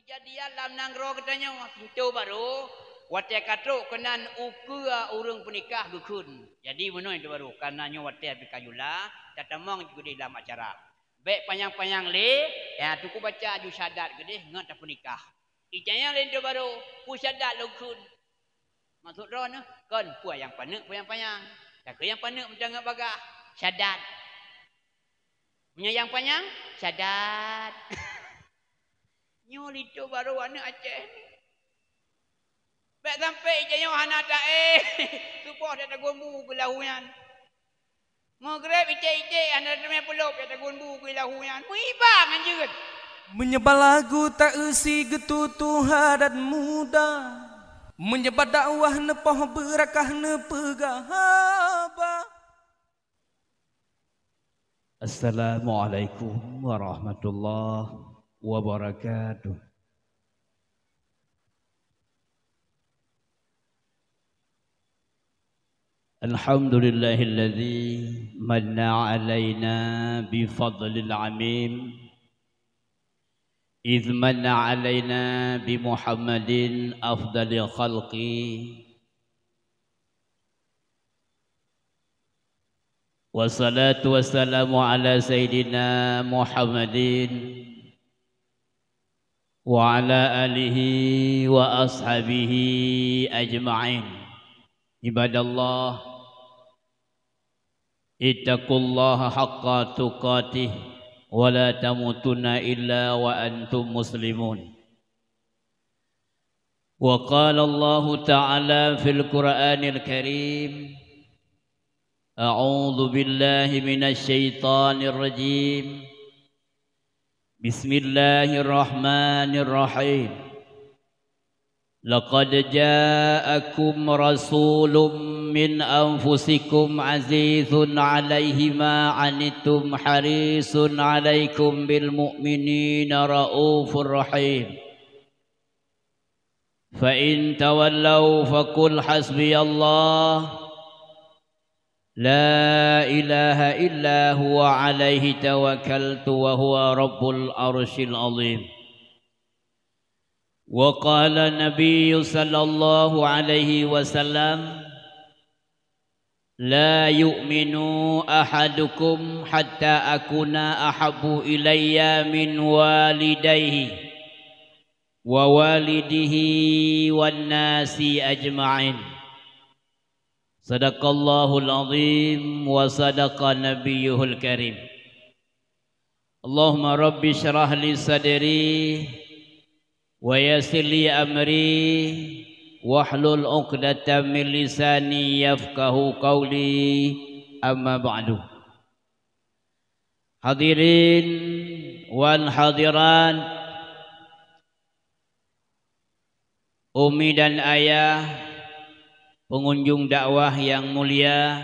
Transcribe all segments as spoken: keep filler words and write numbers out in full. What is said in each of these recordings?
Jadi lam nanggroe geutanyoe, pintoe barô, watée ka trok keunan ukeue ureuëng peunikah geukheun. Jadi meunoe pintoe barô, kareuna nyoe watée pih ka yula, tatamong keudeh lam acara. Bék panyang-panyang lé, ya, teungku baca aju syahadat keudeh ngon tapeunikah. Icaya lé pintoe barô, peue syahadat lôn kheun. Maksud droeneuh, kon peue nyang paneuk, peue nyang panyang. Takheun nyang paneuk meutanggong bagah, syahadat. Meunyoe nyang panyang, syahadat. Nyoe linto barô aneuëk Aceh nyoe. Bék sampoe ijak nyoe hana taéh, suboh tatagun bu keu lahu nyan. Maghrib iték-iték hana teumé peulop tatagun bu keu lahu nyan. Meuiba ngon jeuet. Meunyeubak lagu ta-eusi geututoe adat muda. Meunyeubak dakwah neupoh beurakah neupeugah haba. Assalamualaikum warahmatullahi wabarakatuh. Alhamdulillahilladzi manna alaina bi fadlil amim, idz manna alaina bi Muhammadin afdali khalqi. Wassalatu wassalamu ala sayyidina Muhammadin wa ala alihi wa ashabihi ajma'in. Ibadallah, ittaqullaha haqqa tuqatih wa la tamutunna illa wa antum muslimun. Wa qala Allahu ta'ala fil Qur'anil Karim, a'udzu billahi minasy syaithanir rajim. Bismillahirrahmanirrahim. Laqad ja'akum rasulun min anfusikum azizun 'alaihi ma 'anittum harisun 'alaikum bil mu'minina raufur rahim. Fa in tawallau faqul hasbiyallah, la ilaha illa huwa alaihi tawakkaltu wa huwa rabbul arsyil azim. Wa qala Nabiyyu sallallahu alaihi wasallam, la yu'minu ahadukum hatta akuna ahabbu ilayya min walidayhi wa walidihi wan nasi ajma'in. Sadaqallahul azim wa sadaqa nabiyyuhul karim. Allahumma rabbi syrah li sadri wa yassir li amri wahlul 'uqdatam min lisani yafqahu qawli, amma ba'du. Hadirin wal hadirat, umi dan ayah, pengunjung dakwah yang mulia,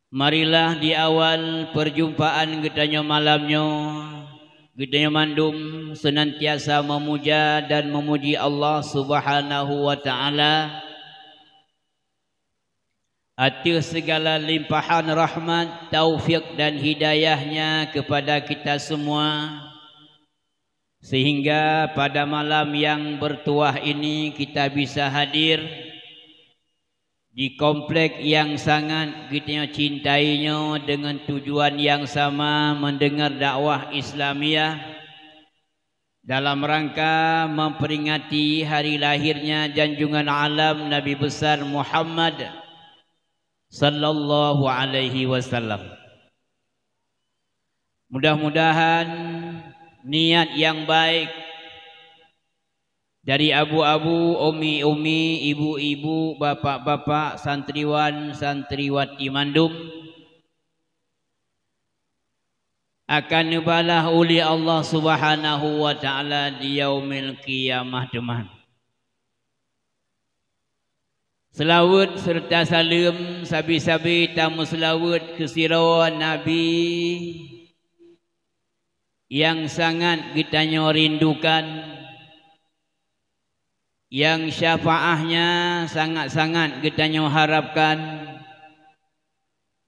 marilah di awal perjumpaan geutanyoe malam nyoe, geutanyoe mandum senantiasa memuja dan memuji Allah Subhanahu wa Ta'ala ateueh segala limpahan rahmat, taufik dan hidayah-Nya kepada kita semua, sehingga pada malam yang bertuah ini kita bisa hadir di komplek yang sangat geutanyoe cintai nyoe dengan tujuan yang sama, mendengar dakwah Islamiah dalam rangka memperingati hari lahirnya junjungan alam Nabi besar Muhammad sallallahu alaihi wasallam. Mudah-mudahan niat yang baik dari abu-abu, umi-umi, ibu-ibu, bapak-bapak, santriwan, santriwati mandum akan neubalah ulih Allah Subhanahu wa Ta'ala di Yaumil Qiyamah teuma. Seulaweuet seureuta saleuem sabe-sabe tameuseulaweuet keu sidroe Nabi nyang sangat geutanyoe rindukan, nyang syafaahnya sangat-sangat geutanyoe harapkan,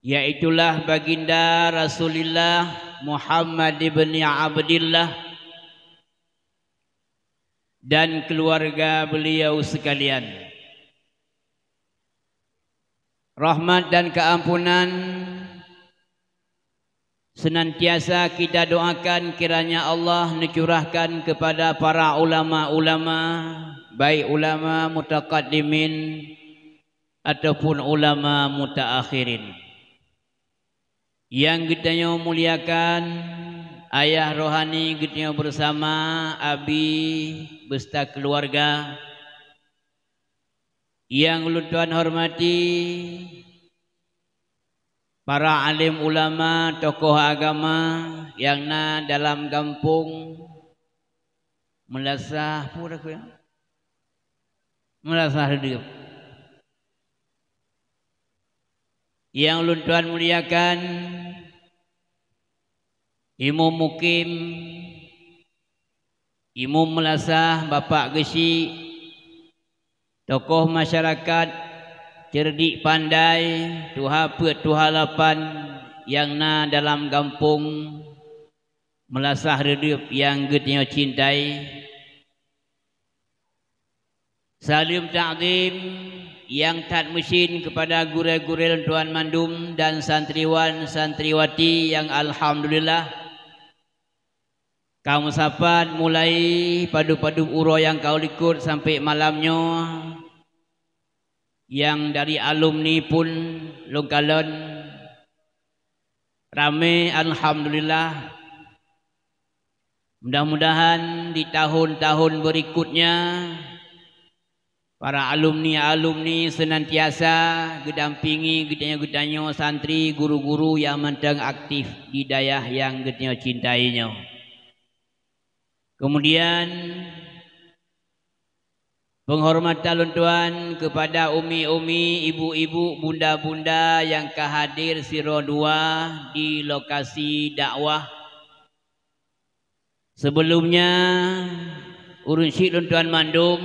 yaitulah Baginda Rasulullah Muhammad ibni Abdillah, dan keluarga beliau sekalian. Rahmat dan keampunan senantiasa kita doakan kiranya Allah neucurahkan kepada para ulama-ulama, baik ulama mutaqaddimin ataupun ulama mutaakhirin. Nyang geutanyoe muliakan, ayah rohani geutanyoe bersama, abi beserta keluarga. Nyang ulôn tuan hormati, para alim ulama, tokoh agama nyang na dalam gampông Meulasah, peue takheun? Meulasah Reudeup. Nyang ulôn tuan muliakan, Imum Mukim, Imum Meulasah, Bapak Geuchik, tokoh masyarakat, ceureudik pandai, tuha peuet tuha lapan nyang na dalam gampông Meulasah Reudeup nyang geutanyoe cintai. Saleuem takzim nyang that meusin keupada gurée-gurée lôn tuan mandum dan santriwan-santriwati nyang alhamdulillah ka meusapat mulai padub-padub uroe nyang ka likot sampoe malam nyoe. Nyang dari alumni pun lôn kalon ramé, alhamdulillah. Mudah-mudahan di tahun-tahun berikutnya, para alumni-alumni senantiasa geudampingi geutanyoe-geutanyoe santri, guru-guru nyang mantong aktif di dayah nyang geutanyoe cintai nyoe. Kemudian, penghormatan lôn tuan kepada umi-umi, ibu-ibu, bunda-bunda nyang ka hadir sidroe dua di lokasi dakwah. Sebelumnya, ureuëng syik lôn tuan mandum,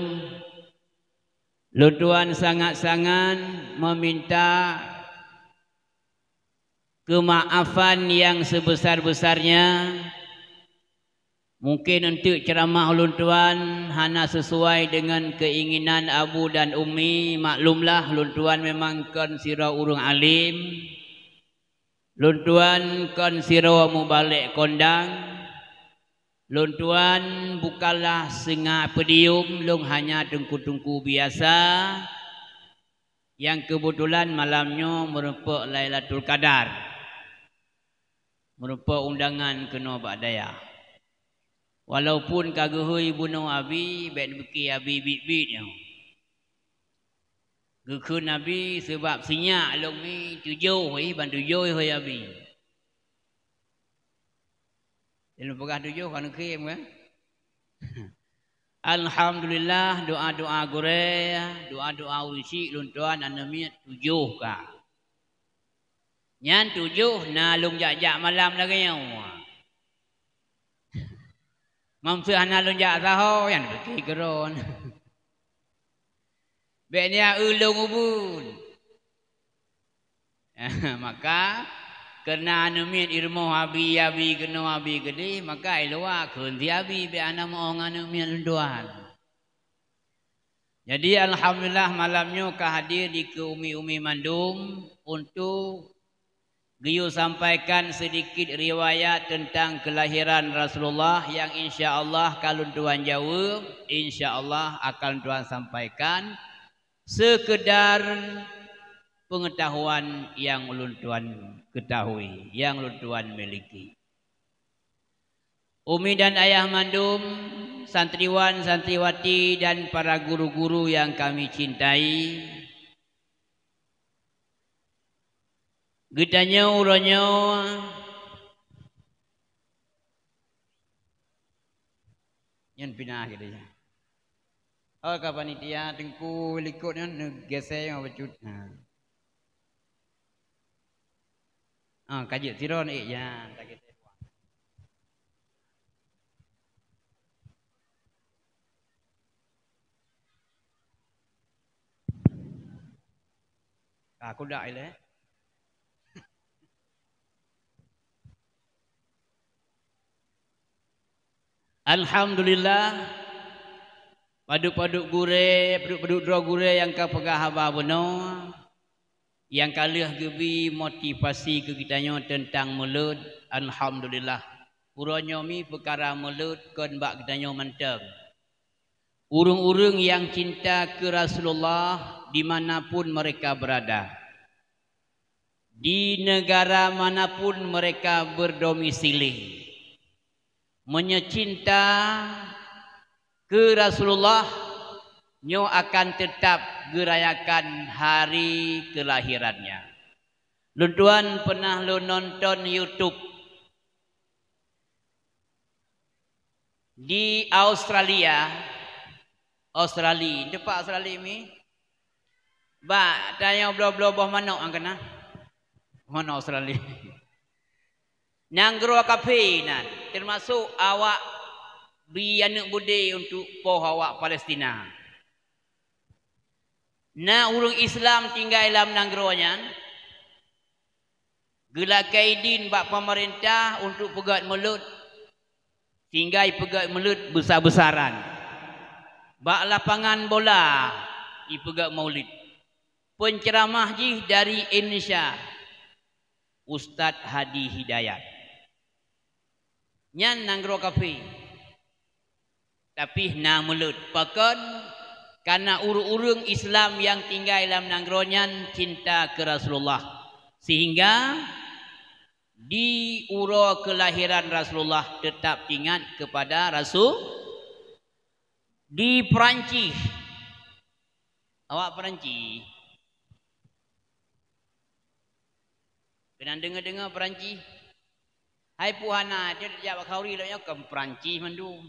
lôn tuan sangat-sangat meminta keumaafan nyang seubesar-besarnya. Mungken eunteuk ceuramah ulôn tuan hana sisuai deungon keuinginan abu dan umi, maklumlah lôn tuan memang kon sidroe ureuëng alem. Lôn tuan kon sidroe mubalek kondang. Lôn tuan bukanlah singa podium, lôn hanya teungku-teungku biasa nyang keubeutulan malam nyoe meurumpok Lailatul Qadar. Meurumpok undangan keunoe bak dayah. Walaupun ka geuhôi bunoe abi, bék neupiké abi biet-biet nyoe. Geukheun abi, seubab sinyak lôn mi tujoh, ih, ban tujoh hôi abi. Lôn peugah tujoh ka neukhém, kan? Alhamdulillah, doa-doa gurée, doa-doa ureuëng syik lôn tuan aneuk miet tujoh ka. Nyan tujoh na lôn jak-jak malam lagée nyoe. Meuseu hana lôn jak saho, nyan pike keudroe. Bék nyan eu lôn ubun. Maka, keureuna aneuk miet irumoh abi, abi keunoe, abi keudeh, maka i luwa kheun si abi bék hana meu-ong aneuk miet lôn tuan. Jadi, alhamdulillah, malam nyoe ka hadir dikeue umi-umi mandum untuk geuyue sampaikan seudikit riwayat teuntang keulahiran Rasulullah nyang insya Allah ka lôn tuan jaweueb, insya Allah akan lôn tuan sampaikan seukeudar peungeutahuan nyang ulôn tuan keutahui, nyang ulôn tuan miliki. Umi dan ayah mandum, santriwan, santriwati, dan para guru-guru nyang kami cintai, geutanyoe uroe nyoe nyan pinah gitu ya. Oh, ka panitia teungku likot nyan neugeser nyoe bacut. Ha. Ah, ka jeuet sidroe, eh, nyan, ka geser. Ka kudak ilée. Alhamdulillah, Padub-padub gurée, padub-padub droe gurée nyang ka peugah haba bunoe, nyang ka lheueh geubi motivasi keu geutanyoe teuntang mulod, alhamdulillah. Uroe nyoe mi peukara mulod kon bak geutanyoe mantong. Ureuëng-ureuëng nyang cinta keu Rasulullah di mana pun mereka berada, di negara mana pun mereka berdomisili, meunyoe cinta keu Rasulullah, nyoe akan teutap geurayakan hari kelahirannya. Lôn tuan pernah lôn nonton YouTube di Australia. Australia, teumpat Australia mi? Bak tanyoe bloe-bloe boh manok nyang keunong. Manok Australia. Nanggroe kafé nan, teumasok awak bi aneuëk beudé untuk poh awak Palestina. Na ureuëng Islam tinggai lam nanggroe nyan, geulakée idin bak peumeurintah untuk peugét mulod, sehingga ipeugét mulod besar-besaran. Bak lapangan bola ipeugét maulid. Penceramah jih dari Indonesia, Ustaz Hadi Hidayat. Nyan nanggroe kafé. Tapi na mulod. Pakon? Karena ureuëng-ureuëng Islam nyang tinggai lam nanggroe nyan cinta keu Rasulullah. Sehingga di uroe kelahiran Rasulullah tetap ingat kepada Rasul. Di Perancis. Awak Perancis. Keunan deungoe-deungoe Perancis. Hai puhana, teuh jak bak khauri lom nyoe kon Perancis mandum.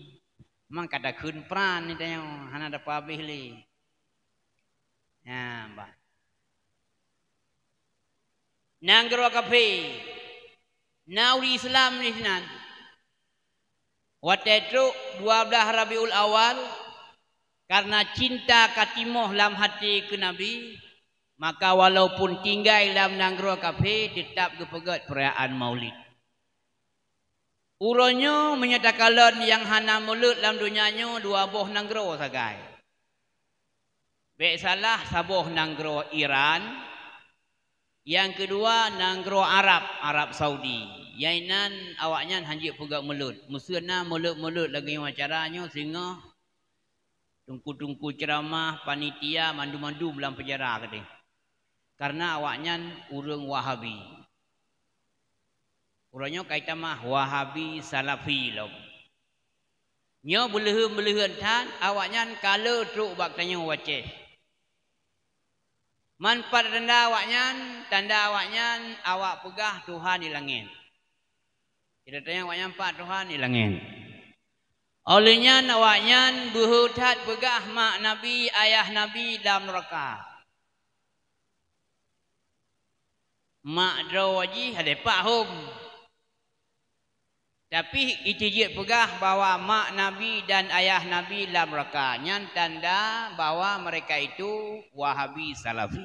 Mang ka takheun Pran ni tanyoe, hana dapa habéh lé. Nah, bah. Nanggroe kafé. Na ureuëng Islam di sinan. Watée trok dua blaih Rabiul Awal, karena cinta ka timoh lam hati keu Nabi, maka walaupun tinggai lam nanggroe kafé, teutap geupeugét peurayaan Maulid. Uroe nyoe meunyoe takalon nyang hana mulod lam donya nyoe dua boh nanggroe sagai. Bék salah, saboh nanggroe Iran, nyang keudua nanggroe Arab, Arab Saudi. Nyang inan awaknyan hanjeuet peugét mulod. Meuseu na mulod-mulod lagée nyoe acara nyoe singoh teungku-teungku ceuramah, panitia, mandum-mandum lam penjara keudeh. Karena awaknyan ureuëng Wahabi. Uroe nyoe ka itamah Wahabi Salafi lom. Nyoe beuleuheun-beuleuheun that awaknyan ka le trok bak tanyoe u Aceh. Man pat tanda awaknyan, tanda awaknyan awak peugah Tuhan di langét. Kita tanya awaknyan pat Tuhan di langét. Óh lheueh nyan awaknyan beuhe that peugah mak Nabi, ayah Nabi lam nuraka. Mak droe jih hana pahom. Tapi ijih jeuet peugah bahwa mak Nabi dan ayah Nabi lam nuraka, nyan tanda bahwa mereka itu Wahabi Salafi.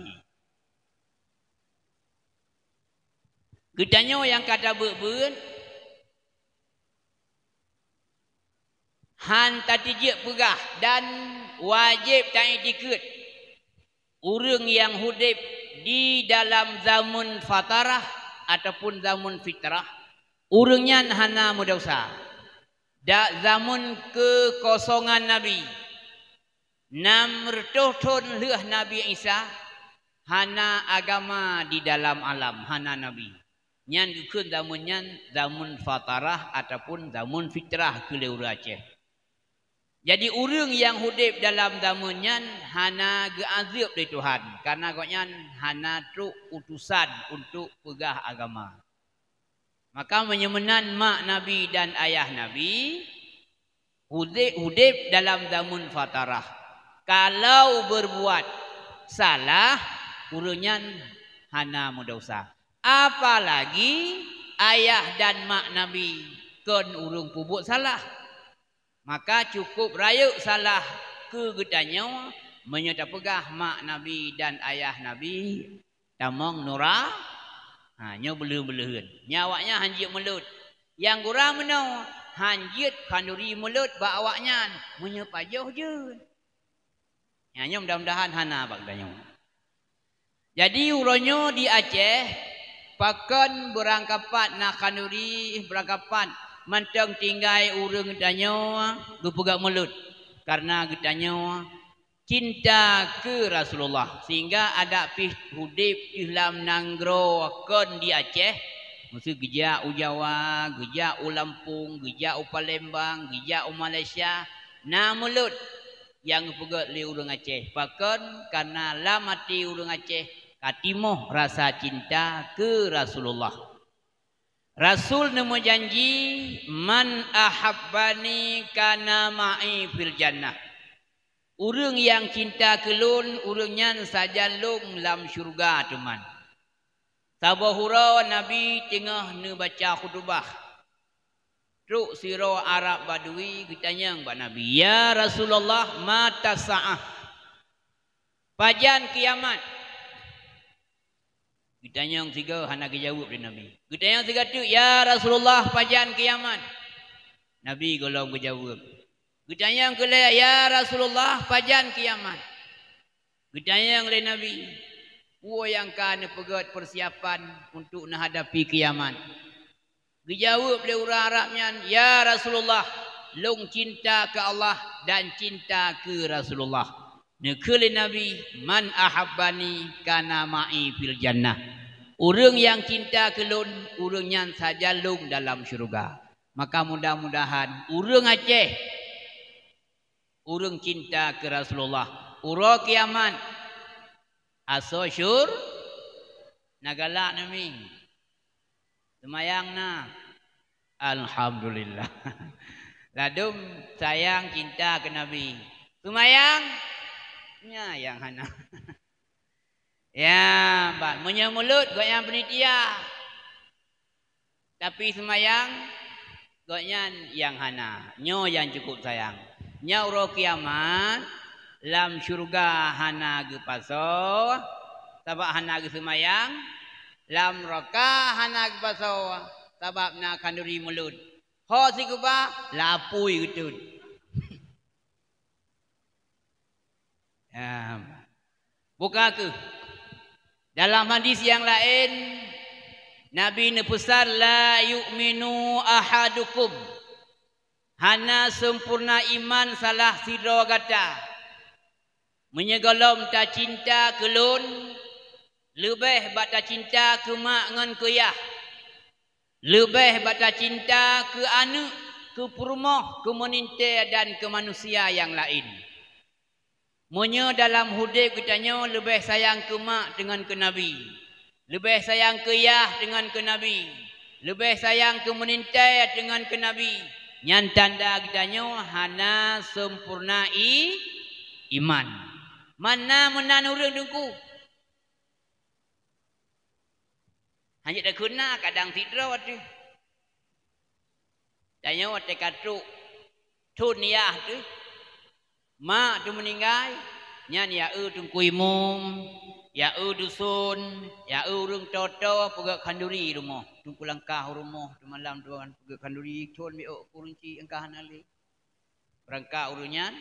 Geutanyoe nyang ka tabeuet-beuet, han tatijeuet peugah dan wajéb taiktikeuet ureuëng nyang udeb di dalam zameun fatarah ataupun zameun fitrah, ureuëng nyan hana meudesya. Dak zameun keukosongan Nabi, nam reutôh thon lheueh Nabi Isa, hana agama di dalam alam, hana nabi. Nyan geukheun zameun nyan zameun fatarah ataupun zameun fitrah keu lé ureuëng Aceh. Jadi, ureuëng nyang udeb dalam zameun nyan hana geuazeueb lé Tuhan, karena gobnyan hana trok utosan untuk peugah agama. Maka, meunyoe meunan mak Nabi dan ayah Nabi, udeb, udeb dalam zameun fatarah, kalau berbuat salah, ureuëng nyan hana meudesya. Apalagi ayah dan mak Nabi kon ureuëng peubuet salah. Maka cukup rayeuk salah keu geutanyoe meunyoe tapeugah mak Nabi dan ayah Nabi tamong nura-, ha, nyoe beuleuheun-beuleuheun. Nyan awaknyan hanjeuet mulod. Nyang gura meunoe, hanjeuet khanduri mulod bak awaknyan meunyoe pajoh jeuet. Nyan nyoe mudah-mudahan hana bak geutanyoe. Jadi uroe nyoe di Aceh, pakon beurangkapat na khanduri, beurangkapat mantong tinggai ureuëng geutanyoe geupeugah mulod. Karena geutanyoe cinta keu Rasulullah, sehingga adak pih udeb di lam nanggroe kon di Aceh, meuseu geujak u Jawa, geujak u Lampung, geujak u Palembang, geujak u Malaysia, na mulod nyang geupeugét lé ureuëng Aceh. Pakon? Karena lam até ureuëng Aceh ka timoh rasa cinta keu Rasulullah. Rasul neumeujanji, "Man ahabbani kana ma'i fil jannah." Ureuëng nyang cinta keu lôn, ureuëng nyan sajan lôn lam syeuruga teuma. Saboh uroe Nabi teungoh neubaca khutubah. Trok sidroe Arab Badui geutanyong bak Nabi, "Ya Rasulullah, mata sa'ah?" Pajan kiamat? Geutanyong sigoe hana geujaweueb lé Nabi. Geutanyong sigoe teuk, "Ya Rasulullah, pajan kiamat?" Nabi gohlom geujaweueb. Geutanyong keulhèe, "Ya Rasulullah, pajan kiamat?" Geutanyong lé Nabi, "Peue nyang ka neupeugét peusiapan untuk neuhadapi kiamat?" Geujaweueb lé ureuëng Arab nyan, "Ya Rasulullah, lôn cinta keu Allah dan cinta keu Rasulullah." Neukheun lé Nabi, "Man ahabbani kana ma'i fil jannah." Ureuëng nyang cinta keu lôn, ureuëng nyan sajan lôn dalam syeuruga. Maka mudah-mudahan ureuëng Aceh, ureuëng cinta keu Rasulullah, uroe kiamat, asoe syur-, na galak nami. Seumayang na. Alhamdulillah. Ladôm sayang cinta keu Nabi. Seumayang? Nyan nyang hana. Ya, bah, meunyoe mulod gobnyan panitia. Tapi seumayang gobnyan nyang hana. Nyoe nyang cukup sayang. Nyoe uroe kiamat, lam syeuruga hana geupasoe, sabab hana geuseumayang, lam neuraka hana geupasoe, sabab na khanduri mulod. Ho sikeubah, lapui geutot. Ya. Buka kheueh. Dalam hadis nyang laén, Nabi neupeusan, "La yu'minu ahadukum." Hana sempurna iman salah sidroe gata. Meunyoe gohlom tacinta keu lôn, leubeh bak tacinta keu mak ngon keu yah. Leubeh bak tacinta keu aneuëk, keu peurumoh, keu meulintée dan keu manusia nyang laén. Meunyoe dalam udeb geutanyoe leubeh sayang keu mak deungon keu Nabi, leubeh sayang keu yah deungon keu Nabi, leubeh sayang keu meulintée deungon keu Nabi, nyan tanda geutanyoe hana sempurna i-, iman. Mana meunan ureuëng teungku? Hana takheun na kadang sidroe teuh. Tanyoe watée ka trok thon yah teuh, mak teuh meuninggai, nyan ya eu teungku imum, ya eu duson, ya eu ureuëng toe-toe peugét khanduri rumoh. Teungku langkah u rumoh, teumalam tuan peugét khanduri, thon miôk kurunci engkah hana lé. Beurangkat ureuëng nyan,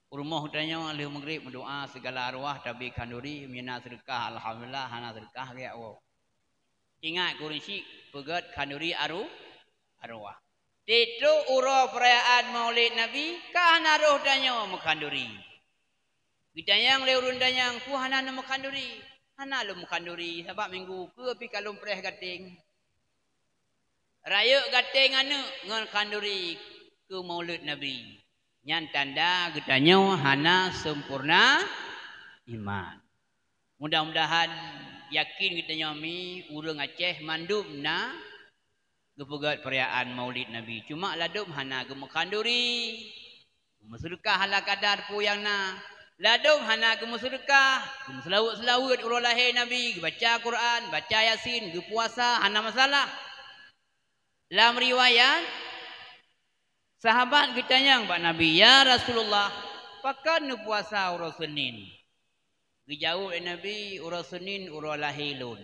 u rumoh tanyoe lheueh meugreb meudoa sigala arwah tabi khanduri, meunyoe na seudeukah alhamdulillah, hana seudeukah geujak woe. Ingat kurunci peugét khanduri aru-, arwah. Titrok uroe peurayaan Maulid Nabi, ka hana roh tanyoe meukhanduri. Geutanyong lé ureuëng tanyong, "Peue hana neumeukhanduri?" "Hana lôn meukhanduri, sabab minggu keue pih ka lôn preh gateng." Rayeuk gateng aneuëk ngon khanduri keu Maulid Nabi. Nyan tanda geutanyoe hana sempurna iman. Mudah-mudahan yakin geutanyoe mi ureuëng Aceh mandum na geupeugét peurayaan Maulid Nabi. Cuma ladôm hana geumeukhanduri. Meuseudeukah ala kadar peue nyang na. Ladôm hana geumeuseudeukah, geumeuseulaweuet-seulaweuet uroe lahé Nabi, geubaca Quran, baca Yasin, geupuasa, hana masalah. Lam riwayat, sahabat geutanyong bak Nabi, "Ya Rasulullah, pakon neupuasa uroe Senin?" Geujaweueb lé Nabi, "Uroe Senin uroe lahé lôn."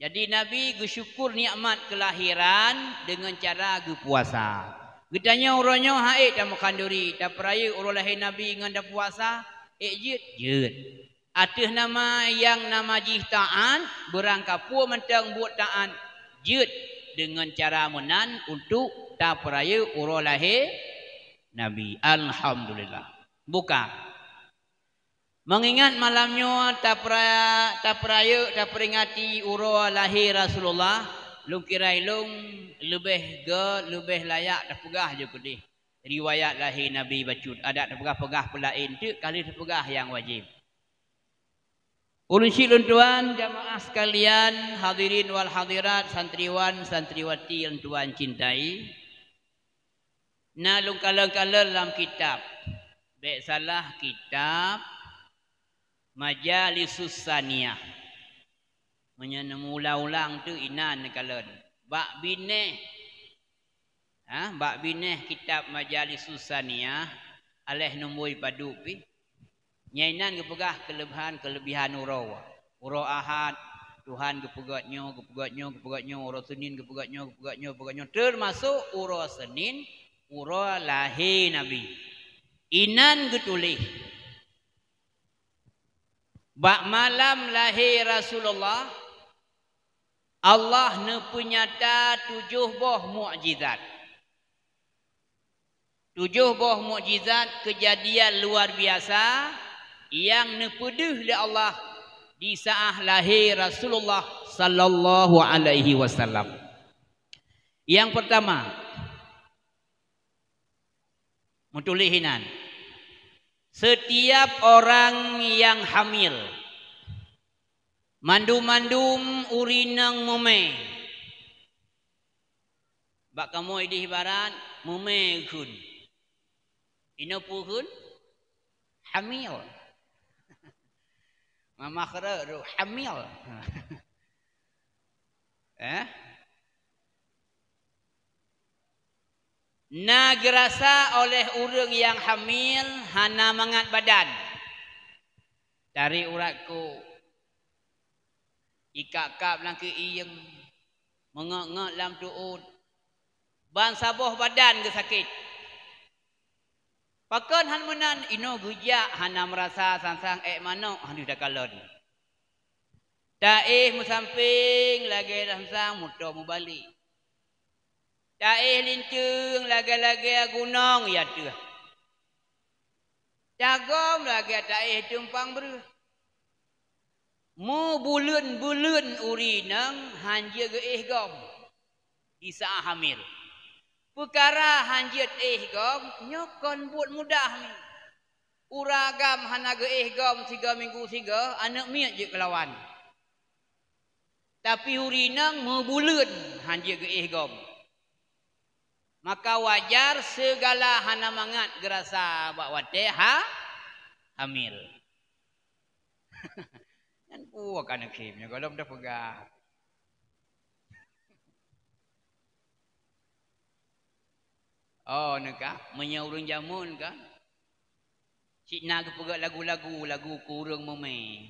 Jadi Nabi geusyukur nikmat keulahiran deungon cara geupuasa. Geutanyong uroe nyoe han ék tameukhanduri, tapeurayeuk uroe lahé Nabi ngon tapuasa? Ék jeuet? Jeuet. Ateueh nama nyang nama jih taát, beurangkapeue mantong buet taát, jeuet deungon cara meunan untuk tapeurayeuk uroe lahé Nabi. Alhamdulillah. Buka. Meungingat malam nyoe tapera-, tapeurayeuk, taperingati uroe lahé Rasulullah, lôn kira ilôn leubeh gét, leubeh layak tapeugah ju keudeh riwayat lahé Nabi bacut. Adak tapeugah-peugah peulaén teuk, ka lheueh tapeugah nyang wajéb. Ulôn syik lôn tuan, jamaah sekalian, hadirin wal hadirat, santriwan, santriwati lôn tuan cintai. Na lôn kalon-kalon lam kitab. Bék salah kitab Majalisus Saniyah. Meunyoe neuulang-ulang tu inan neukalon. Bak binéh. Ha, bak binéh kitab Majalisus Saniyah, aléh numboi padub pih. Nyan inan geupeugah keuleubehan-keuleubehan uroe. Uroe Ahad, Tuhan geupeugét nyoe, geupeugét nyoe, geupeugét nyoe, uroe Seunin geupeugét nyoe, geupeugét nyoe, geupeugét nyoe, teumasok uroe Seunin, uroe lahé Nabi. Inan geutuléh, bak malam lahé Rasulullah, Allah neupeunyata tujoh boh mukjizat. Tujoh boh mukjizat, keujadian luar biasa nyang neupeudeuh lé Allah di saát lahé Rasulullah sallallahu alaihi wasallam. Nyang peurtama, meutuléh inan, setiap orang nyang hamil, mandum-mandum ureueng inong meumè. Bak kamoe idéh ibarat meumè kheun. Inoe peue kheun? Hamil. Mama kheureuh hamil. Eh? Na geurasa oleh ureueng nyang hamil hana mangat badan. Tarék urat kok, ikab-kab lam keuieng, meungét-ngét lam tuôt, ban saboh badan geusakét. Pakon hana meunan? Inoe geujak hana meurasa sang-sang ék manok hana takalon. Taéh meusampéng lagée sang-sang moto meubalek. Taéh linteung lagée-lagée gunong ya teuh. Tagom lagée taéh tumpang breuh. Meubuleuen-buleuen ureueng inong hanjeuet geuéh gom di saát hamil. Peukara hanjeuet éh gom nyoe kon buet mudah mi. Uroe agam hana geuéh gom sigoe minggu sigoe, aneuëk miet jeuet keulawan. Tapi ureueng inong meubuleuen hanjeuet geuéh gom. Maka wajar sigala hana mangat geurasa bak watée ha-, hamil. Nyan peue ka neukhém nyoe gohlom tapeugah. Oh, neuka, meunyoe ureueng jameun kan, cit na geupeugah lagu-lagu, lagu keu ureueng meumè.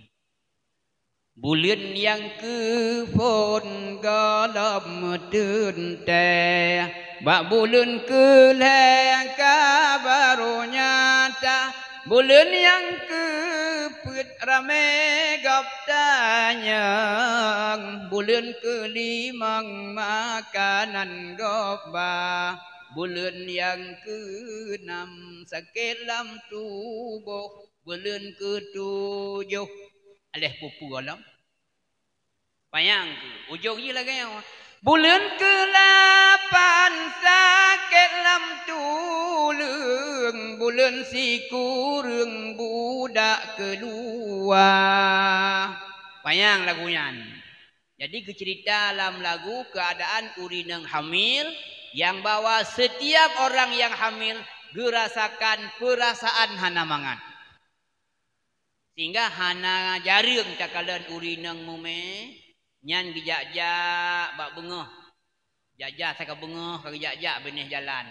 Buleuen nyang keu phon gohlom meuteuntée, bak buleuen keu lhée ka barô nyata. Buleuen nyang keu peuet ramé gob tanyong, buleuen keu limong makanan gob ba. Buleuen nyang keu nam sakét lam tuboh, buleuen keu tujoh aléh peue-peue lom. Panyang keu ujong jih lagée nyoe. Buleuen keu lapan sakét lam tuleueng, buleuen sikureueng budak keuluwa. Panyang lagu nyan. Jadi geuceurita lam lagu keuadaan ureueng inong hamil, nyang bahwa setiap orang nyang hamil geurasakan peurasaan hana mangat. Sehingga hana jareueng takalon ureueng inong meumè nyan geujak-jak bak beungoh. Jak-jak saka beungoh ka geujak-jak binéh jalan.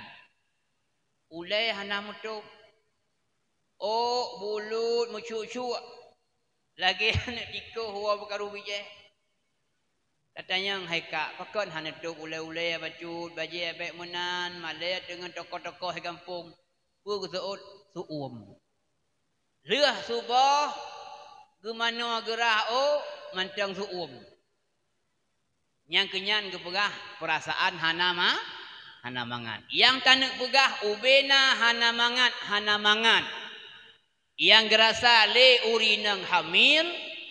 Ulée hana meutôb. Ôk bulut meucuk-cuk lagée aneuëk tikoh woe beukaru bijéh. Tatanyong hai kak, pakon hana tôb ulée-ulée bacut bajée bék meunan malée teungon tokoh-tokoh di gampông? Peue geuseuôt? Seuuem. Lheueh suboh geumanoe geurah ôk mantong seuuem. Nyang keunyan geupeugah peurasaan hana ma-, hana mangat. Nyang taneuk peugah ubena hana mangat, hana mangat. Nyang geurasa lé ureueng inong hamil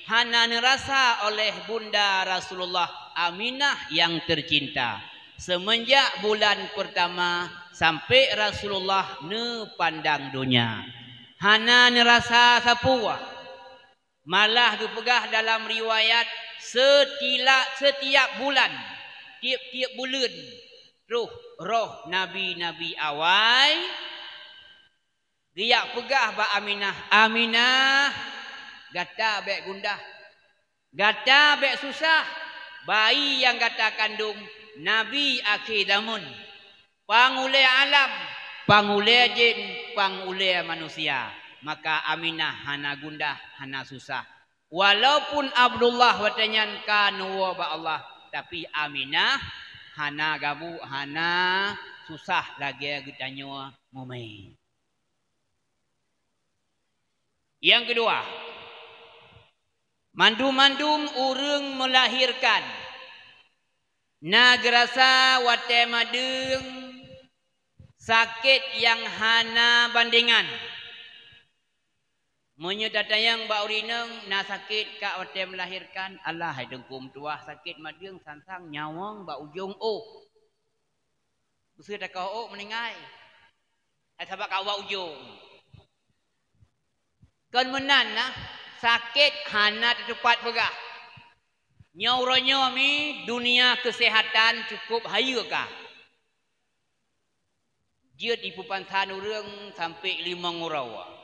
hana neurasa oleh Bunda Rasulullah Aminah nyang teucinta. Seumeunjak bulan peurtama sampoe Rasulullah neupandang donya, hana neurasa sapeue. Malah geupeugah dalam riwayat, seutila-, seutiap bulan, tiep-tiep buleuen, troh roh nabi-nabi awai geujak peugah bak Aminah, "Aminah, gata bék gundah, gata bék susah, bayi nyang gata kandong nabi akhé zamon." Pang ulée alam, pang ulée jén, pang ulée manusia. Maka Aminah hana gundah, hana susah. Walaupun Abdullah watée nyan ka neuwoe bak Allah, tapi Aminah hana gabuek, hana susah lagée geutanyoe mumé. Nyang keudua, mandum-mandum ureuëng meulahérkan na geurasa watée madeueng sakét nyang hana bandingan. Meunyoe tatanyong bak ureuëng inong na sakét ka watée meulahérkan, alah hai teungku meutuwah, sakét madeueng sang-sang nyawöng bak ujong ôk. Beuseuh takoh ôk meuninggai. Hai sabab ka ubak ujong. Kon meunan na, sakét hana teutupat peugah. Nyoe uroe nyoe mi dunia keuseuhatan cukup hayeue ka. Jeuet ipeupansan ureuëng sampoe limong uroe.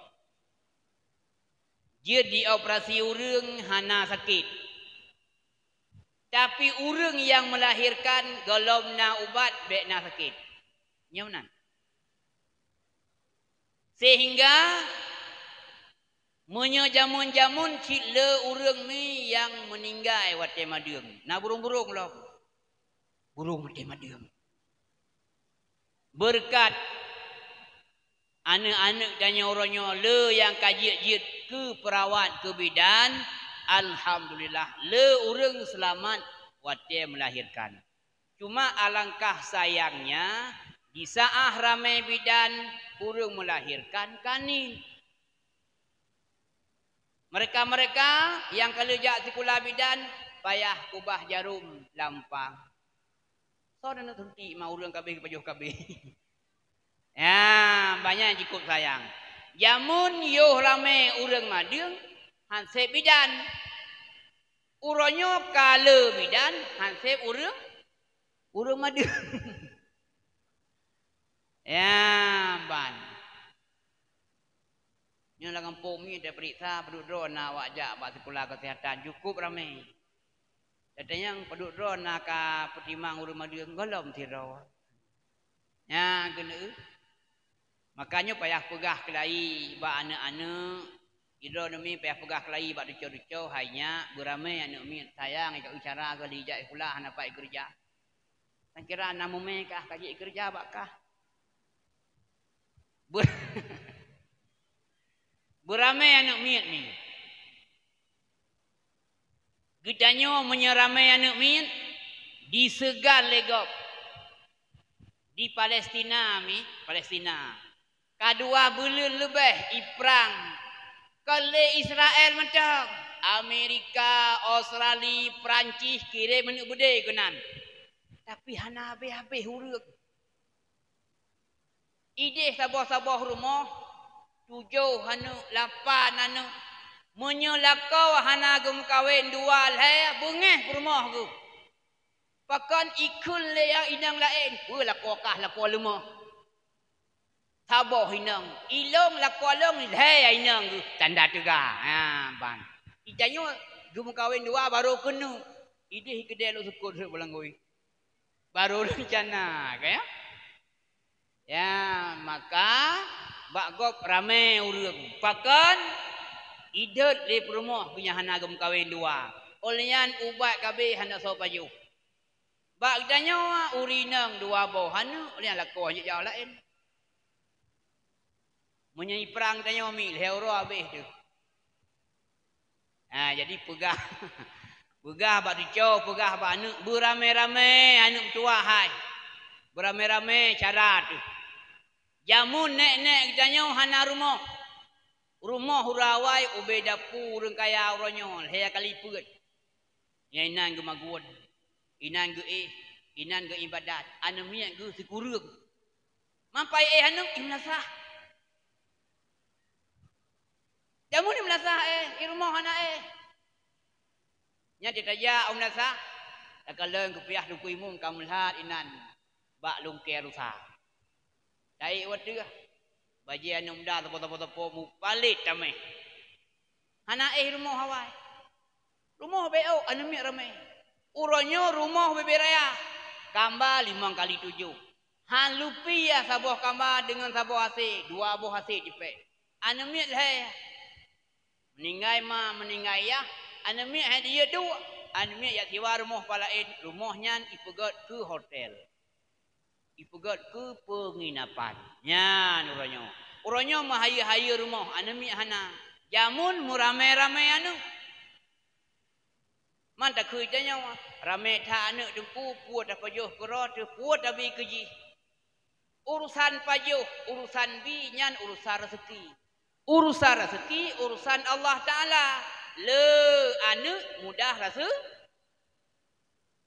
Jeuet dioperasi ureuëng hana sakét. Tapi ureuëng nyang meulahérkan gohlom na ubat bék na sakét. Nyoe meunan. Sehingga meunyoe jameun-jameun cit le ureuëng mi nyang meuninggai watée madeueng, na burong-burong lom. Burong watée madeueng. Beureukat aneuëk-aneuëk tanyoe uroe nyoe le nyang ka jeuet-jeuet keu peurawat keu bidan, alhamdulillah, le ureuëng seulamat watée meulahérkan. Cuma alangkah sayangnya, di saát ramé bidan ureuëng meulahérkan ka niet. Mereka-mereka nyang ka lheueh jak sikula bidan payah kubah jarom lam pang. Soe na suntik ma ureuëng kabeh geupajoh kabeh. Ya, banyak cukup sayang. Jameun yoh ramé ureuëng madeueng, han sép bidan. Uroe nyoe ka le bidan, han sép ureuëng, ureuëng madeueng. Ya, ban. Nyoe lam gampông nyoe tapeuriksa, padub droe na awak jak bak sikula keuseuhatan, cukup ramé. Tatanyong padub droe na ka peutimang ureuëng madeueng, gohlom sidroe. Nyan keuneuk. Maka nyoe payah peugah keulayi bak aneuëk-aneuëk, sidroe neumi payah peugah keulayi bak cucoe-cucoe, hai nyak, beuramé aneuëk miet, sayang ka eu cara keu lijak sikula hana pat keureuja. Tan kira na mumé kah ka jeuet keureuja bak kah. Beu-, beuramé aneuëk miet mi. Geutanyoe meunyoe ramé aneuëk miet, diseugan lé gob. Di Palestina mi, Palestina. Ka dua buleuen leubeh iprang kon lé Israel mantong. Amerika, Australia, Perancis kirém aneuëk beudé keunan. Tapi hana habéh-habéh ureuëng. Idéh saboh-saboh rumoh, tujoh aneuëk, lapan aneuëk. Meunyoe lakoe hana geumeukawen dua lhée, beungéh peurumoh geuh. Pakon ikheun lé nyang inong laén, peue lakoe kah lakoe leumoh. Saboh inong, ilong lakoe lôn lhée inong geuh, tanda teuga. Ha, ban. Geutanyoe geumeukawen dua barô keuneuk. Idéh keudée lôn seukôt rhot beulanggui. Barô reuncana, ka ya? Ya, maka bak gob ramé ureuëng. Pakon? Idot lé peurumoh geuh nyang hana geumeukawen dua. Óh lheueh nyan ubat kabeh hana soe pajoh. Bak geutanyoe ureuëng inong dua boh aneuëk, óh lheueh nyan lakoe jijak laén. Meunyoe iprang tanyoe mi lhèe uroe habéh teuh. Ha, jadi peugah, peugah bak cuco, peugah bak aneuk, beuramé-ramé aneuk meutuwah hai. Beuramé-ramé cara teuh. Jameun nèk-nèk geutanyoe hana rumoh. Rumoh ureueng awai ubé dapu ureueng kaya uroe nyoe lhèe kali peuet. Nyang inan geumagun, inan geuéh, inan geuibadat, aneuk miet geuh sikureueng. Mampai éh aneuk, i meulasah. Jameun i meulasah éh, i rumoh hana éh. Nyan cit tajak u meulasah, takalon keupiah Teungku Imum ka meulat inan bak lungkée rusa. Taék watèe, bajèe aneuk muda sapo-sapo-sapo mupalét tamèh. Hana éh rumoh awai. Rumoh beu, aneuk miet ramé. Uroe nyoe rumoh beu-beu raya. Kamba limong kali tujoh. Han lupi ya saboh kamba deungon saboh hasé, dua boh hasé jipék. Aneuk miet lhèe. Meuninggai ma, meuninggai yah, aneuk miet hai diyeuet duek. Aneuk miet jak siwa rumoh palaén, rumoh nyan ipeugöt keu hotel. Ipeugöt keu peunginapan. Nyan uroe nyoe. Uroe nyoe meuhayeue-hayeue rumoh, aneuk miet hana. Jameun meuramé-ramé aneuk. Man takheun tanyoe, ramé that aneuk Teungku, peue tapajoh keudroe teuh, peue tabi keu jih. Urusan pajoh, urusan bi nyan urusan raseuki. Urusan raseuki, urusan Allah Taala. Le aneuk mudah raseu-,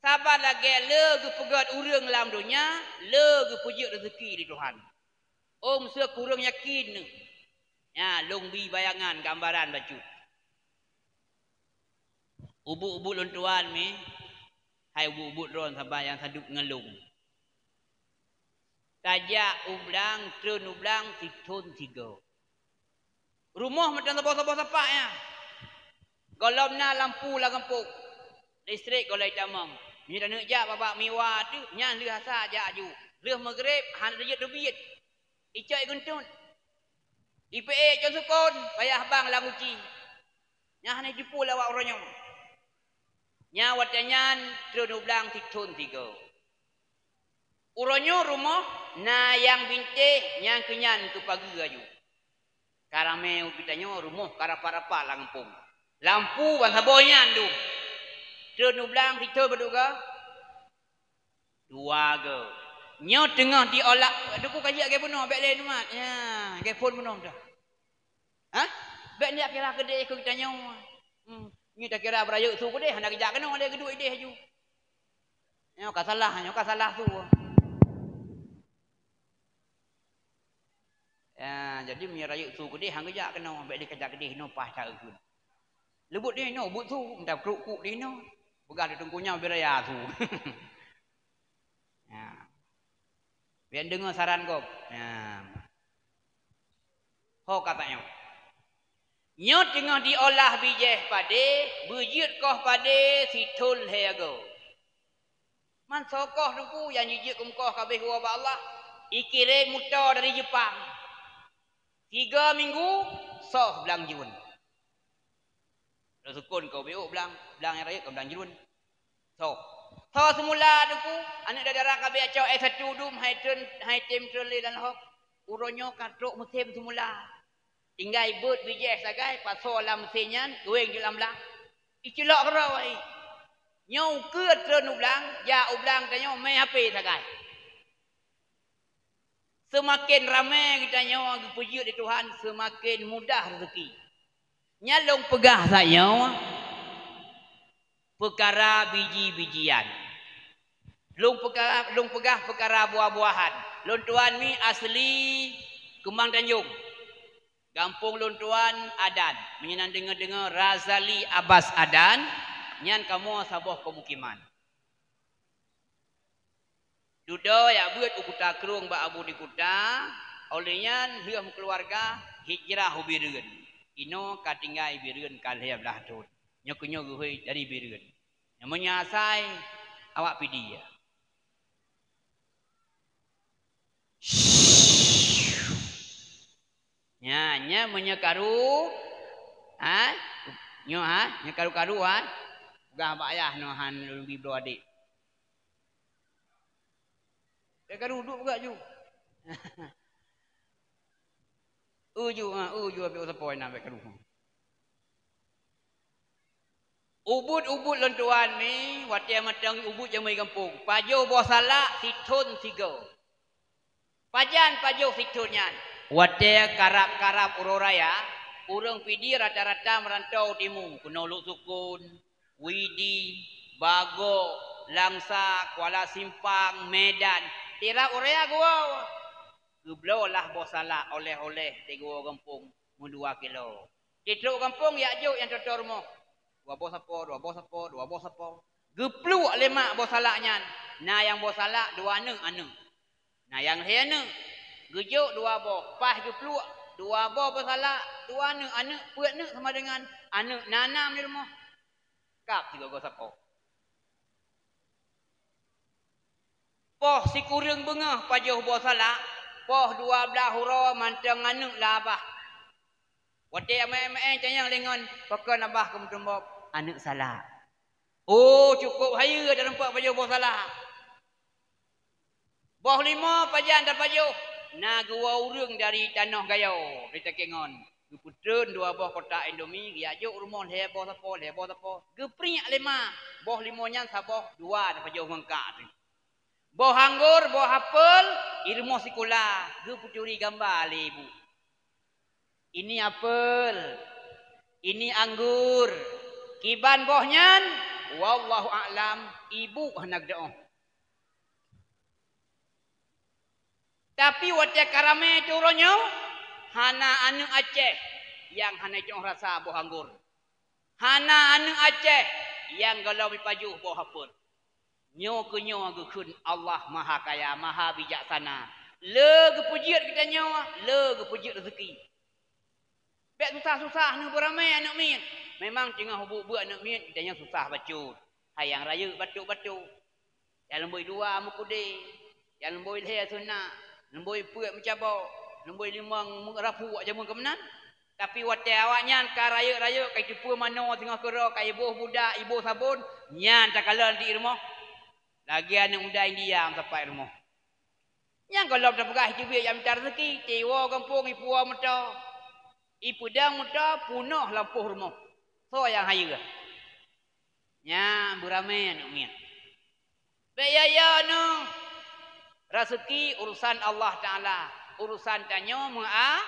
Saban lagèe le geupeugöt ureueng lam donya, le geupeujeuet raseuki lé Tuhan. Ôm seukureueng yakin neuh. Nya, lôn bi bayangan gambaran bacut. Ubit-ubit lôn tuan mi, hai ubit-ubit droen saban nyang sadub ngon lôn. Tajak u blang, treun u blang, sithon sigoe. Rumoh mantong saboh-saboh sapat nyan. Gohlom na lampu lam gampông. Listrik gohlom tamong. Meunyoe taneuk jak bak-bak miwa teuh, nyan lheueh asa jak aju. Lheueh Maghrib, hana jeuet teubiet. Icok igeuntot. Ipeuék cot sukon, payah bang lam guci. Nyan hana jipue lé awak uroe nyoe. Nyan watèe nyan treun u blang sithon sigoe. Uroe nyoe rumoh na nyang bintéh, nyang keu nyan keu pageue aju. Ka ramé ubit tanyoe rumoh ka rapat-rapat lam gampông. Lampu ban saboh nyan dum. Treun u blang sithon padum goe? Dua goe. Nyoe teungoh diolah, Teungku ka jeuet lagèe bunoe, bèk lé neumat. Nya, lagèe phôn bunoe dah. Hah? Bèk neujak kira keudéh keu geutanyoe. Hmm. Nyoe takira beurayeuk su keudéh, hana geujak keunoe lé geuduek idéh aju. Nyoe ka salah, nyoe ka salah su. Ya, jadi meunyoe rayeuk su keudéh, han geujak keunoe, bèk lé kajak keudéh inoe paih ta-eu kheun. Leubut di inoe, buet su, meuta kruk-kruk di inoe. Peugah di teungku nyoe beu raya su. Ya. Bèk deungoe saran gob. Ya. Ho ka tanyoe. Nyoe teungoh diolah bijéh padé, beujeuet koh padé sithon lhèe goe. Man soe koh Teungku nyang jijeuet keu meukoh ka abéh woe bak Allah, ikirém moto dari Jeupang. Tiga minggu, soh blang jruen. Lôn sukon keu beu blang, blang nyang rayeuk keu blang jruen. Soh. Soh seumula Teungku, aneuk dara-dara ka abéh cok S satu dum, hai treun, hai tem treun lé lam lahom. Uroe nyoe ka trok musém seumula. Tinggai beuet bijéh sagai, pasoe lam musém nyan, geuwéng jeuet lam blang. Iculok keudroe. Nyoe ukeue treun u blang, jak u blang tanyoe mé H P sagai. Seumaken ramé geutanyoe geupeujeuet lé Tuhan, seumaken mudah raseuki. Nyan lôn peugah saat nyoe peukara biji-bijian. Lôn peukara, lôn peugah peukara buah-buahan. Lôn tuan mi asli Keumang Tanjong. Gampông lôn tuan Adan. Meunyoe na deungoe-deungoe Razali Abbas Adan, nyan kamoe saboh peumukiman. Dudoe jak beuet u Kuta Krueng bak Abu di Kuta, óh lheueh nyan lheueh meukeuluwarga hijrah u Bireuen. Inoe ka tinggai Bireuen ka lhèe blaih thon. Nyoe keunyoe geuhôi dari Bireuen. Nyoe meunyoe asai awak Pidie. Nyan, nyan meunyoe karu, ha? Nyoe, ha? Nyoe karu-karu, ha? Peugah bak ayah nyoe han lôn bi bloe adék. Karu duek peugah ju. Uju, ha, uju abéh usapoe na abéh kaduha. Ubit-ubit lôn tuan mi, watée mantong ubit jamé gampông. Pajoh boh salak sithon sigoe. Pajan pajoh sithon nyan? Watée karab-karab uroe raya, ureuëng Pidie rata-rata meurantau timu, keunoe Lhoksukon, Sukon, Widi, Bagok, Langsa, Kuala Simpang, Medan. Tirab uroe raya geuwoe. Geubloe lah boh salak oleh-oleh teungoh gampông meudua kilo. Titrok gampông jak jok nyang toe-toe rumoh. Dua boh sapo, dua boh sapo, dua boh sapo. Geupluek lé mak boh salak nyan. Na nyang boh salak dua aneuëk, aneuëk. Na nyang lhée aneuëk. Geujok dua boh, paih geupluek dua boh boh salak, dua aneuëk, aneuëk peuet aneuëk sama dengan aneuëk na nam di rumoh. Kab sigoe-goe sapo. Poh sikureueng beungoh pajoh boh salak, poh dua blaih uroe mantong aneuëk lah abah. Watée amai-amai tanyong lé ngon, "Pakon abah keumeuteumbok?" "Aneuëk salak." "Oh, cukôp hayeue tarumpok pajoh boh salak." Boh limo pajan tapajoh, na geuwoe ureuëng dari tanoh Gayo, dari Takengon. Geupeutreun dua boh kotak Indomie, geujak jok rumoh lhée boh sapo, lhée boh sapo. Geupriek lé ma, boh limo nyan saboh dua tapajoh ngon kak teuh. Boh anggor, boh apel, i rumoh sikula, geupeuturi gamba lé ibu. Ini apel, ini anggur. Kiban boh nyan, wallahu a'lam, ibu hana geudeuh. Tapi watée ka ramé uroe nyoe, hana aneuëk Aceh nyang hana jiteuoh rasa boh anggor. Hana aneuëk Aceh nyang gohlom jipajoh boh apel. Nyoe keuh nyoe geukheun Allah Maha Kaya, Maha Bijaksana. Le geupeujeuet geutanyoe, le geupeujeuet rezeki. Bék susah-susah neuh beuramé aneuëk miet. Memang teungoh buet-buet aneuëk miet, geutanyoe susah bacut. Hai nyang rayeuk batuk-batuk. Nyang leumboi dua meukudé, nyang leumboi lhée sunat, leumboi peuet meucabok, leumboi limong meurapuk jak jamén keumeunang. Tapi watée awaknyan ka rayeuk-rayeuk, ka jiteupeue manoe singoh keudroe, ka jiboh budak, jiboh sabon, nyan takalon di rumoh. Lagée aneuëk muda India meusapat rumoh. Nyang gohlom tapeugah jiteubiet jak mita rezeki, jiwoe gampông jipuwoe moto, jipeudong moto, peunoh lampôh rumoh. Soe nyang hayeue? Nyan beuramé aneuëk miet. Bék ya-ya neuh. Raseuki urusan Allah Taala, urusan tanyoe meu'a-,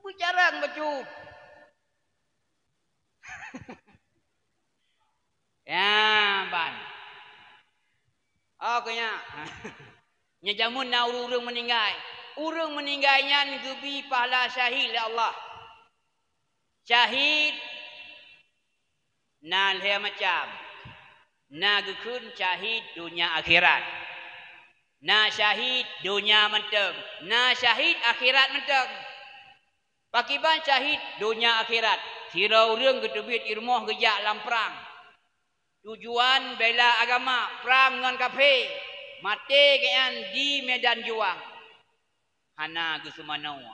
beucarang bacut. Ya, ban. Oh, keu nyan. Nyan jamén na ureuëng-ureuëng meuninggai. Ureuëng meuninggai nyan geubi pahala syahid lé Allah. Syahid na lhée macam. Na geukheun syahid donya akhirat. Na syahid donya mantong. Na syahid akhirat mantong. Pakriban syahid donya akhirat? Sidroe ureuëng geuteubiet i rumoh geujak lam prang. Tujuan bela agama, prang ngon kafé. Maté gobnyan di medan juang. Hana geuseumanoe.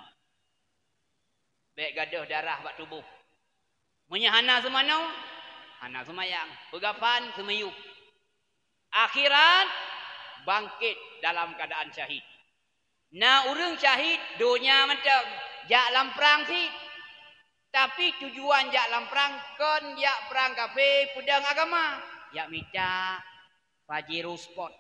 Bék gadôh darah bak tuboh. Meunyoe hana seumanoe, hana seumayang, peugafan, seumiyueb. Akhirat, bangkét dalam keuadaan syahid. Na ureuëng syahid donya mantong, jak lam prang cit. Tapi tujuan jak lam prang kon jak prang kafé peudong agama, jak mita Pajero Sport.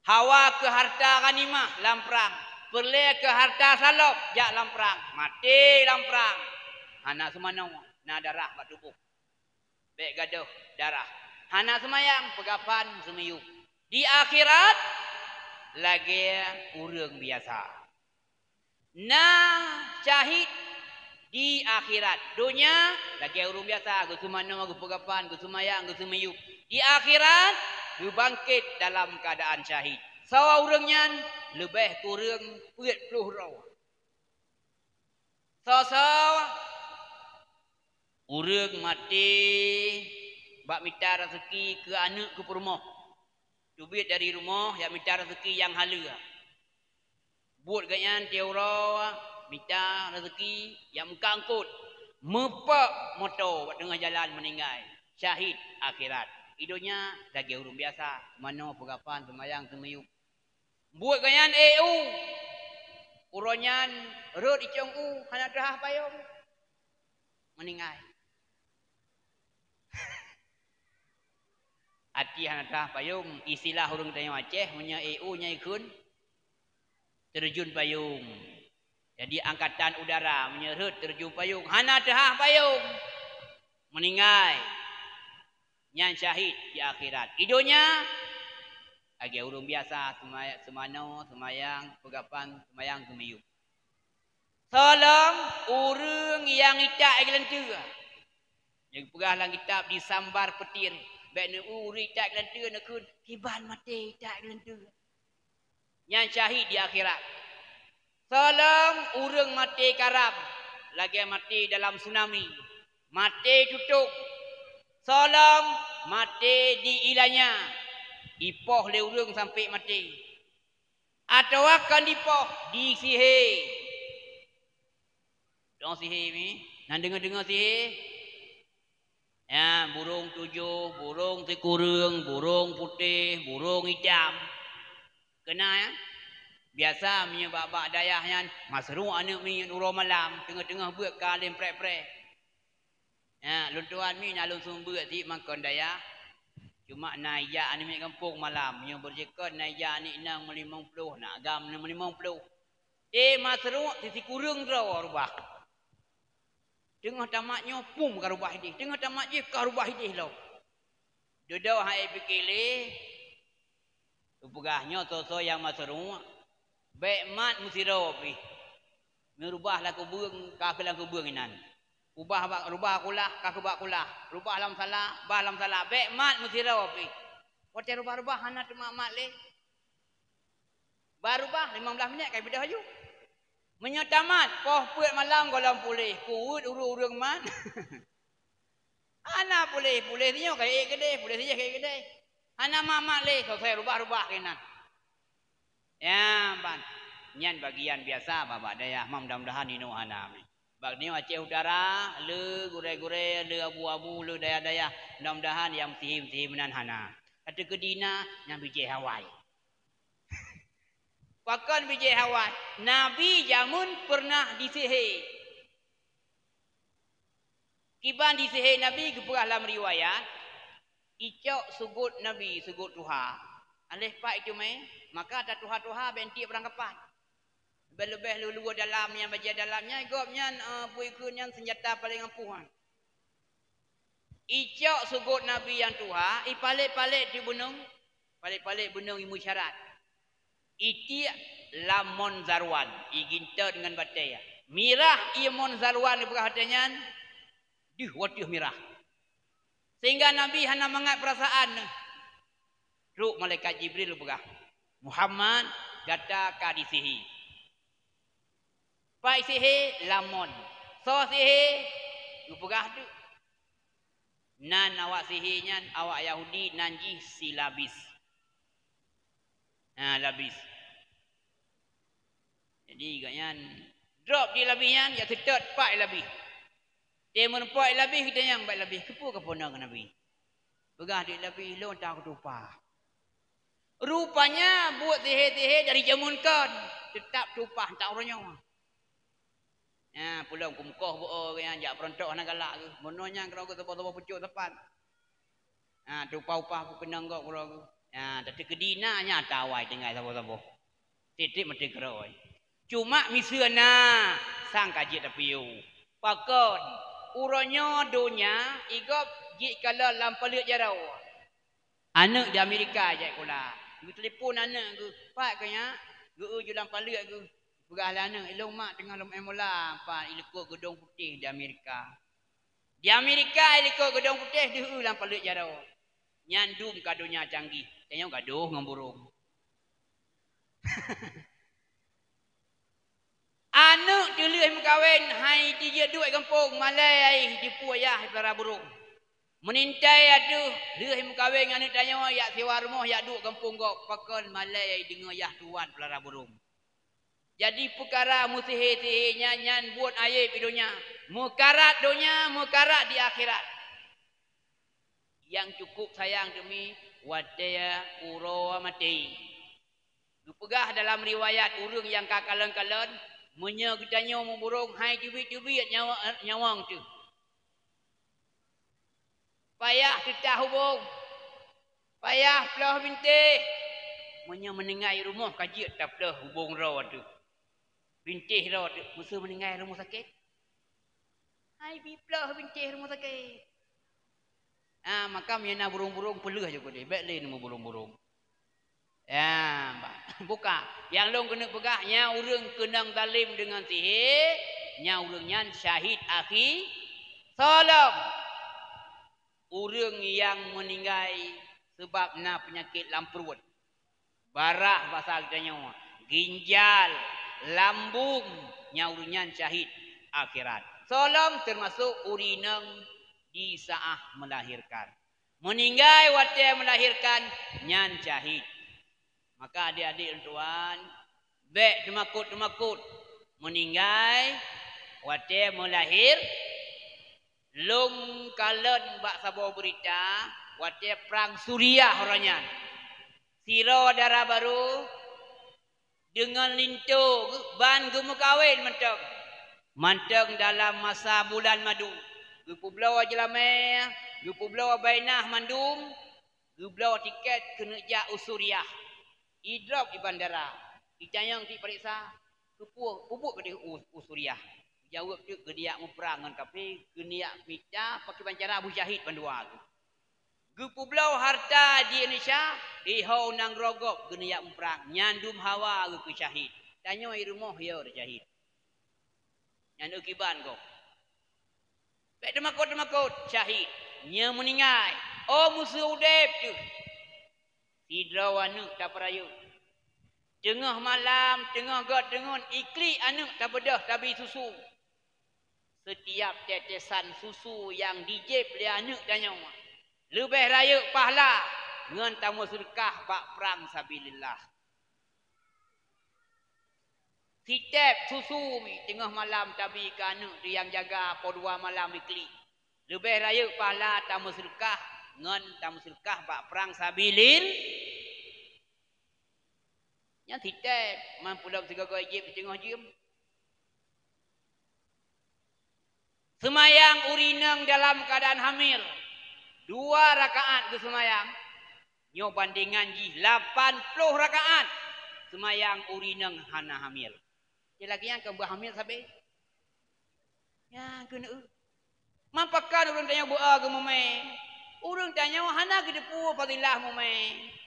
Hawa keu hareuta ghanimah lam prang, peureulée keu hareuta salôb jak lam prang, maté lam prang. Hana seumanoe, na darah bak tuboh. Bék gadôh darah. Hana seumayang, peugafan, seumiyueb. Di akhirat, lagée ureuëng biasa. Na syahid di akhirat. Donya, lagée ureuëng biasa, geuseumanoe, geupeugafan, geuseumayang, geuseumiyueb. Di akhirat, geubangkét dalam keuadaan syahid. Sawa ureuëng nyan leubeh kureueng peuet ploh droe. Soe-soe ureuëng maté bak mita raseuki keu aneuëk keu peurumoh. Teubiet dari rumoh jak mita raseuki nyang haleue. Buet gobnyan tiep uroe mita raseuki nyang meuka eungkot, meupok moto bak teungoh jalan meuninggai. Syahid akhirat. I donya lagée ureuëng biasa, manoe peugafan, seumayang, seumiyueb. Buet gobnyan ék u. Uroe nyan rhot icong u hana teuhah payong. Meuninggai. Até hana teuhah payong, istilah ureuëng tanyoe Aceh meunyoe e u nyan ikheun terjun payung. Jadi angkatan udara meunyoe rhot terjun payung, hana teuhah payong. Meuninggai. Nyan syahid di akhirat. Di donya lagée ureuëng biasa, seumaya-, seumanoe, seumayang, peugapan, seumayang, seumiyueb. Soe lom ureuëng nyang itak ié geulanteue. Nyang geupeugah lam kitab disambar peutir, bék neu ureuëng itak ié geulanteue neukheun kiban maté itak ié geulanteue. Nyan syahid di akhirat. Soe lom ureuëng maté karam, lagée maté dalam tsunami, maté tutong. Soe lom maté di ilanya, ipoh lé ureuëng sampai maté. Atawa kon dipoh, disihé. Dong sihé mi, nan deungoe-deungoe sihé? Ya, burung tujoh, burung sikureueng, burung putéh, burung itam. Keuna ya? Biasa meunyoe bak-bak dayah nyan, maseuruek aneuëk miet uroe malam, teungoh-teungoh beuet ka lheueh prek-prek. Ya, lôn tuan mi na lôn seumeubeuet cit makon dayah. Cuma na ijak aneuëk miet gampông malam, nyoe beureujeukon na ijak aneuëk inong meulimong ploh, na agam meulimong ploh. Té maseuruek sisikureueng droe rubah. Teungoh tamat nyoe pum ka rubah idéh, teungoh tamat jih ka rubah idéh lom. Dudoe hai pike lé, Kupeugah nyoe soe-soe nyang maseuruek, bék mat meusidroe pih. Meurubah lam keubeueng, ka keu lam keubeueng inan. Ubah bak, rubah kulah, ka keu bak kulah. Rubah lam sala, bah lam sala. Bék mat meusidroe pih. Watée rubah-rubah hana teumat-mat lé. Bah rubah, limong blaih minét ka beudôh laju. Meunyoe tamat, poh peuet malam gohlom puléh, kuweuet ureuëng-ureuëng mat. Hana puléh, puléh sinyoe ka ék keudeh, puléh sinyoe ka ék keudeh. Hana mat-mat lé, soe-soe rubah-rubah keunan. Ya, ban. Nyan bagian biasa bak-bak dayah, ma mudah-mudahan inoe hana. Bak nyoe Aceh Utara, le gurée-gurée, le abu-abu, le dayah-dayah, mudah-mudahan nyang meusihé-meusihé meunan hana. Ka teukeudi na, nyang bijéh awai. Pakon bijéh awai? Nabi jameun peureunah disihé. Kiban disihé Nabi geupeugah lam riwayat, icok seugot Nabi, seugot tuha. Aléh pat iteumé, maka tatuha-tuha bék tiek beurangkapat. Leubeh-leubeh lé luwa dalam nyan, bajée dalam nyan, gobnyan, eh, peue ikheun nyan seunjata paleng ampoh nyan. Icok seugot Nabi nyang tuha, ipalét-palét di beuneueng, palét-palét beuneueng imeusyarat. Itiek lam mon Zarwan, igintot ngon batée. Mirah ié mon Zarwan ipeugah watée nyan, deuh wateueh mirah. Sehingga Nabi hana mangat peurasaan neuh. Trok malaikat Jibril peugah, "Muhammad, gata ka disihé." Pai sihé lam mon. Soe sihé? Geupeugah teuk. Nan awak sihé nyan, awak Yahudi nan jih si Labis. Ha, Labis. Jadi gobnyan drop di Labis nyan, jak seutôt pat Labis. Teumeurumpok Labis, geutanyong bak Labis, "Keupeue kapeue nang keu Nabi?" Peugah di Labis, "Lôn tahu tupa." Rupanya buet sihé-sihé dari jameun kon, teutap tupa tang uroe nyoe. Nyan, peulom keumeukoh beu-o geuh nyan, jak peuruntôk hana galak geuh. Bunoe nyan keudroe geuh saboh-saboh pucôk sapat. Ha, tupa-upa ku keunong gob keudroe geuh. Ha, tapi keudina nyan tawai tinggai saboh-saboh. Tieb-tieb meuteukroe. Cuma miseue na sang ka jeuet tapiôh. Pakon? Uroe nyoe donya igop jikalon lam paleuet jaroe. Aneuëk di Amerika jak sikula. Geutelepon aneuëk geuh, "Pat keu nyak?" Geu-eu ju lam paleuet geuh. Peugah lé aneuëk, "Ilôn mak teungoh lom éh mola, pat ilikot geudong putéh di Amerika." Di Amerika ilikot geudong putéh deuh eu lam paleuet jaroe. Nyan dum ka donya canggih. Tanyoe gadoh ngon burông. Aneuëk teuh lheueh meukawen hai jijeuet duek gampông, malée ai jipue yah peulara burông. Meunintai ateueh lheueh meukawen aneuëk tanyoe jak siwa rumoh jak duek gampông gob, pakon malée ai deungoe yah tuwan peulara burông. Jadi peukara meusihé-sihé nyan, nyan buet aéb di donya. Meukarat donya, meukarat di akhirat. Nyang cukup sayang teumi watée uroe maté. Geupeugah dalam riwayat ureuëng nyang ka kalon-kalon, Meunyoe geutanyoe muburông hai teubiet-teubiet nyawa, nyawöng teuh. Payah teutah ubông. Payah ploh bintéh. Meunyoe meuninggai rumoh ka jeuet taploh ubông droe teuh. Bintéh droe teuh, meuseu meuninggai rumoh sakét. Hai piploh bintéh rumoh sakét. Ah, maka meunyoe na burông-burông peuleueh ju keudeh, bék lé neumuburông-burông. Ya, bah, buka. Nyang lôn keuneuk peugah, nyan ureuëng keunong zalim deungon sihé, nyan ureuëng nyan syahid akhi soe lom. Ureuëng nyang meuninggai sabab na peunyakét lam pruet. Barah basa geutanyoe, ginjal, lambung, nyan ureuëng nyan syahid akhirat. Soe lom teumasok ureuëng inong di saat melahirkan. Meuninggai watée melahirkan, nyan syahid. Maka adik-adik lôn tuan, bék teumakot-teumakot. Meuninggai watée meulahir, lôn kalon bak saboh beurita, watée prang Suriah uroe nyan. Sidroe dara barô deungon linto geu-, ban geumeukawen mantong. Mantong dalam masa bulan madu. Geupeubloe jeulamé, geupeubloe bainah mandum, geubloe tiket keuneuk jak u Suriah. Idrop di bandara. Itanyong, ipareksa, "Keupeue, keupeue keudeh u, u Suriah?" Jaweueb teuk, "Geunijak muprang ngon kafé, geunijak mita pakriban cara beusyahid bandua geuh." Geupeubloe hareuta di Indonesia, iho nanggroe gob geunijak muprang, nyan dum hawa geuh keu syahid. Tanyoe i rumoh yo syahid. Nyan akibat gob. Bék teumakot-teumakot, syahid. Nyoe meuninggai, oh meuseu udeb teuh. Sidroe aneuëk tapeurayeuk. Teungoh malam, teungoh göt deungon, iklik aneuëk tabeudôh tabi susu. Seutiab tetesan susu nyang dijéb lé aneuëk tanyoe leubeh rayeuk pahala ngon tameuseudeukah bak prang sabilillah. Siteb susu mi teungoh malam tabi keu aneuëk teuh nyang jaga poh dua malam iklik. Leubeh rayeuk pahala tameuseudeukah ngon tameuseudeukah bak prang sabilil. Nyan siteb, man pulo sigoe-goe jeuem, siteungoh jeuem. Seumayang ureuëng inong dalam keuadaan hamil, dua rakaat geuseumayang, nyoe bandengan jih lapan ploh rakaat seumayang ureuëng inong hana hamil. Jadi lagée nyan kon beuhamil sabe. Nyan keuneuk. Man pakon ureuëng tanyoe beu-o geumumé? Ureuëng tanyoe hana geuteupeue fadilah mumé.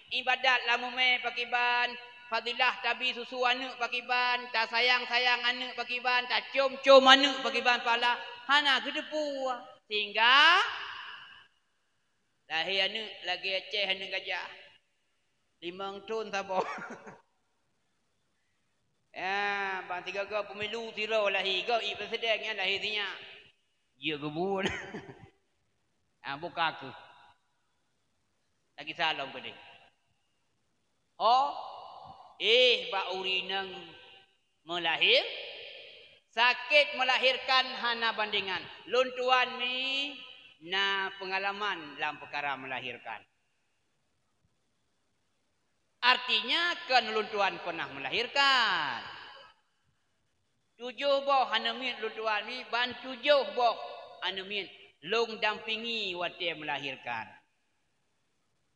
Iébadat lam mumé pakriban, fadilah tabi susu aneuëk pakriban, tasayang-sayang aneuëk pakriban, tacom-com aneuëk pakriban pahala, hana geuteupeue. Sehingga lahé aneuëk lagée Aceh aneuëk gajah. Limong thon saboh. Ya, ban sigoe-goe peumilu sidroe lahé, gob i presiden nyan lahé sinyak. Jeuet geubuet. Ah, buka keuh. Lagée salom keudeh. Oh, éh bak ureuëng inong meulahé, sakét melahirkan hana bandengan. Lôn tuan mi na peungalaman lam peukara melahirkan. Artinya, kon lôn tuan peunah melahirkan. Tujoh boh aneuk miet lôn tuan mi, ban tujoh boh aneuk miet lôn dampingi watée melahirkan.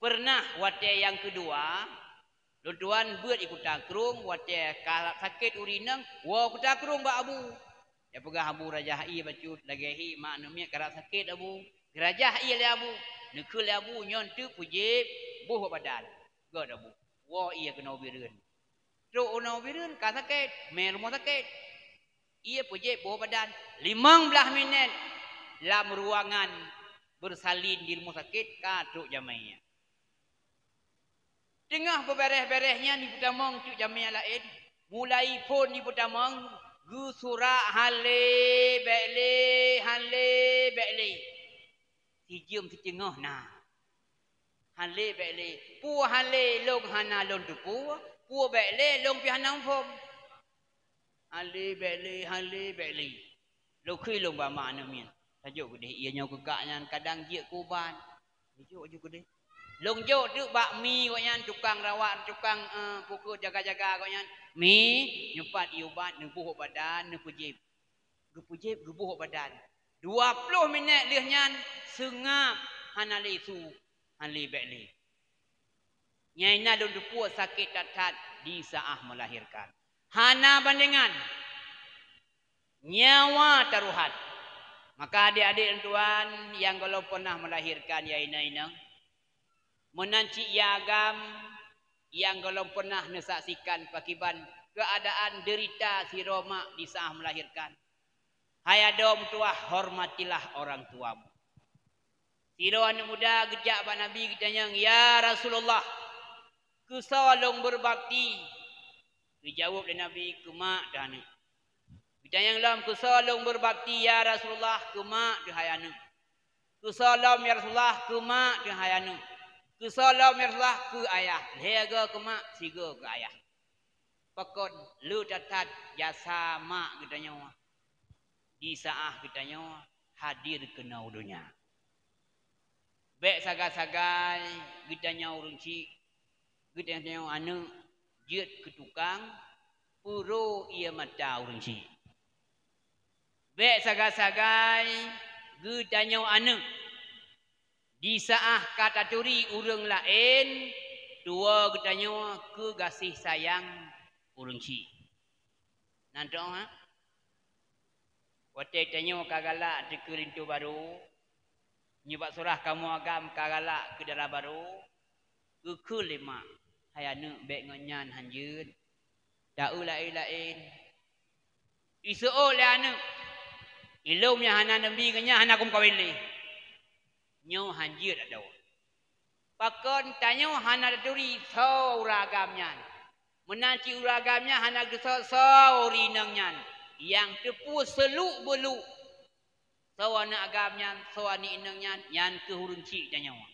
Pernah watée nyang keudua, lôn tuan beuet i Kuta Krueng, watée ka sakét ureuëng inong, woe Kuta Krueng bak abu. Jipeugah abu, "Rajah ie bacut, lagée hi mak aneuk miet karab sakét abu." Geurajah ie lé abu, neukheun lé abu, "Nyoe teuk peujéb boh bak badan." Göt abu, woe ie keunoe u Bireuen. Trok keunoe u Bireuen ka sakét, mé rumoh sakét. Ie peujéb boh badan, limong blaih minét lam ruangan beusalin di rumoh sakét ka trok jamé. Teungoh beubeureh-beureh nyan jipeutamong teuk jamé laén, mulai phon jipeutamong, geusurak, "Hán lé, bék lé, hán lé, bék lé." Sijeuem siteungoh na. "Hán lé, bék lé. Peue hán lé lôn hana lôn teupeue, peue bék lé lôn pih hana muphom. Hán lé, bék lé, hán lé, bék lé." Lôn kheun lôn bak mak aneuk miet, "Tajok keudeh ie nyoe keu kak nyan, kadang jeuet keu ubat." Jijok ju keudeh. Lôn jok teuk bak mi gobnyan, tukang rawat, tukang, eh, pukul jaga-jaga gobnyan. Mi, nyoe pat ié ubat, neuboh badan, neupeujieb. Geupeujieb, geuboh badan. Dua ploh minét lheueh nyan seungab, hana lé su, hana lé bék lé. Nyang na lôn teupeue sakét that-that di saat melahirkan. Hana bandingan. Nyawa taruhat. Maka adik-adik dan tuan nyang gohlom pernah melahirkan ya inong-inong, meunan cit ya agam nyang gohlom pernah neusaksikan pakiban keuadaan deurita sidroe mak di saat melahirkan. Hai adoe meutuwah, hormatilah orang tuamu. Sidroe aneuk muda geujak bak Nabi geutanyong, "Ya Rasulullah, keusoe lôn beubakti?" Geujaweueb lé Nabi, "Keu mak teuh aneuk." Geutanyong lom, "Keusoe lôn beubakti ya Rasulullah?" "Keu mak teuh hai aneuk." "Keusoe lom ya Rasulullah?" "Keu mak teuh hai aneuk." "Keusoe lom ya Rasulullah?" "Keu ayah." Lhée goe keu mak, sigoe keu ayah. Pakon? Le that-that jasa mak geutanyoe di saat geutanyoe hadir keunoe u donya. Bék sagai-sagai geutanyoe ureuëng chik, geutanyoe aneuk jeuet keu tukang peuro ié mata ureuëng chik. Bék sagai-sagai geutanyoe aneuk di saat ka taturi ureuëng laén tuwoe geutanyoe keu gaséh sayang ureuëng chik. Nan teuh, ha? Watée tanyoe ka galak teuh keu linto barô, nibak surah kamoe agam ka galak keu dara barô, geukheun lé mak, "Hai aneuk, bék ngon nyan hanjeuet. Ta-eu laén-laén." Iseuôt lé aneuk, "Ilôn nyang hana neubi ngon nyan hana kumeukawen lé." Nyoe hanjeuet adoe. Pakon? Tanyoe hana taturi soe uroe agam nyan. Meunan cit uroe agam nyan hana geusoe soe ureuëng inong nyan nyang teupeue seuluk-beuluk soe aneuk agam nyan, soe aneuk inong nyan, nyan keuh ureuëng chik tanyoe.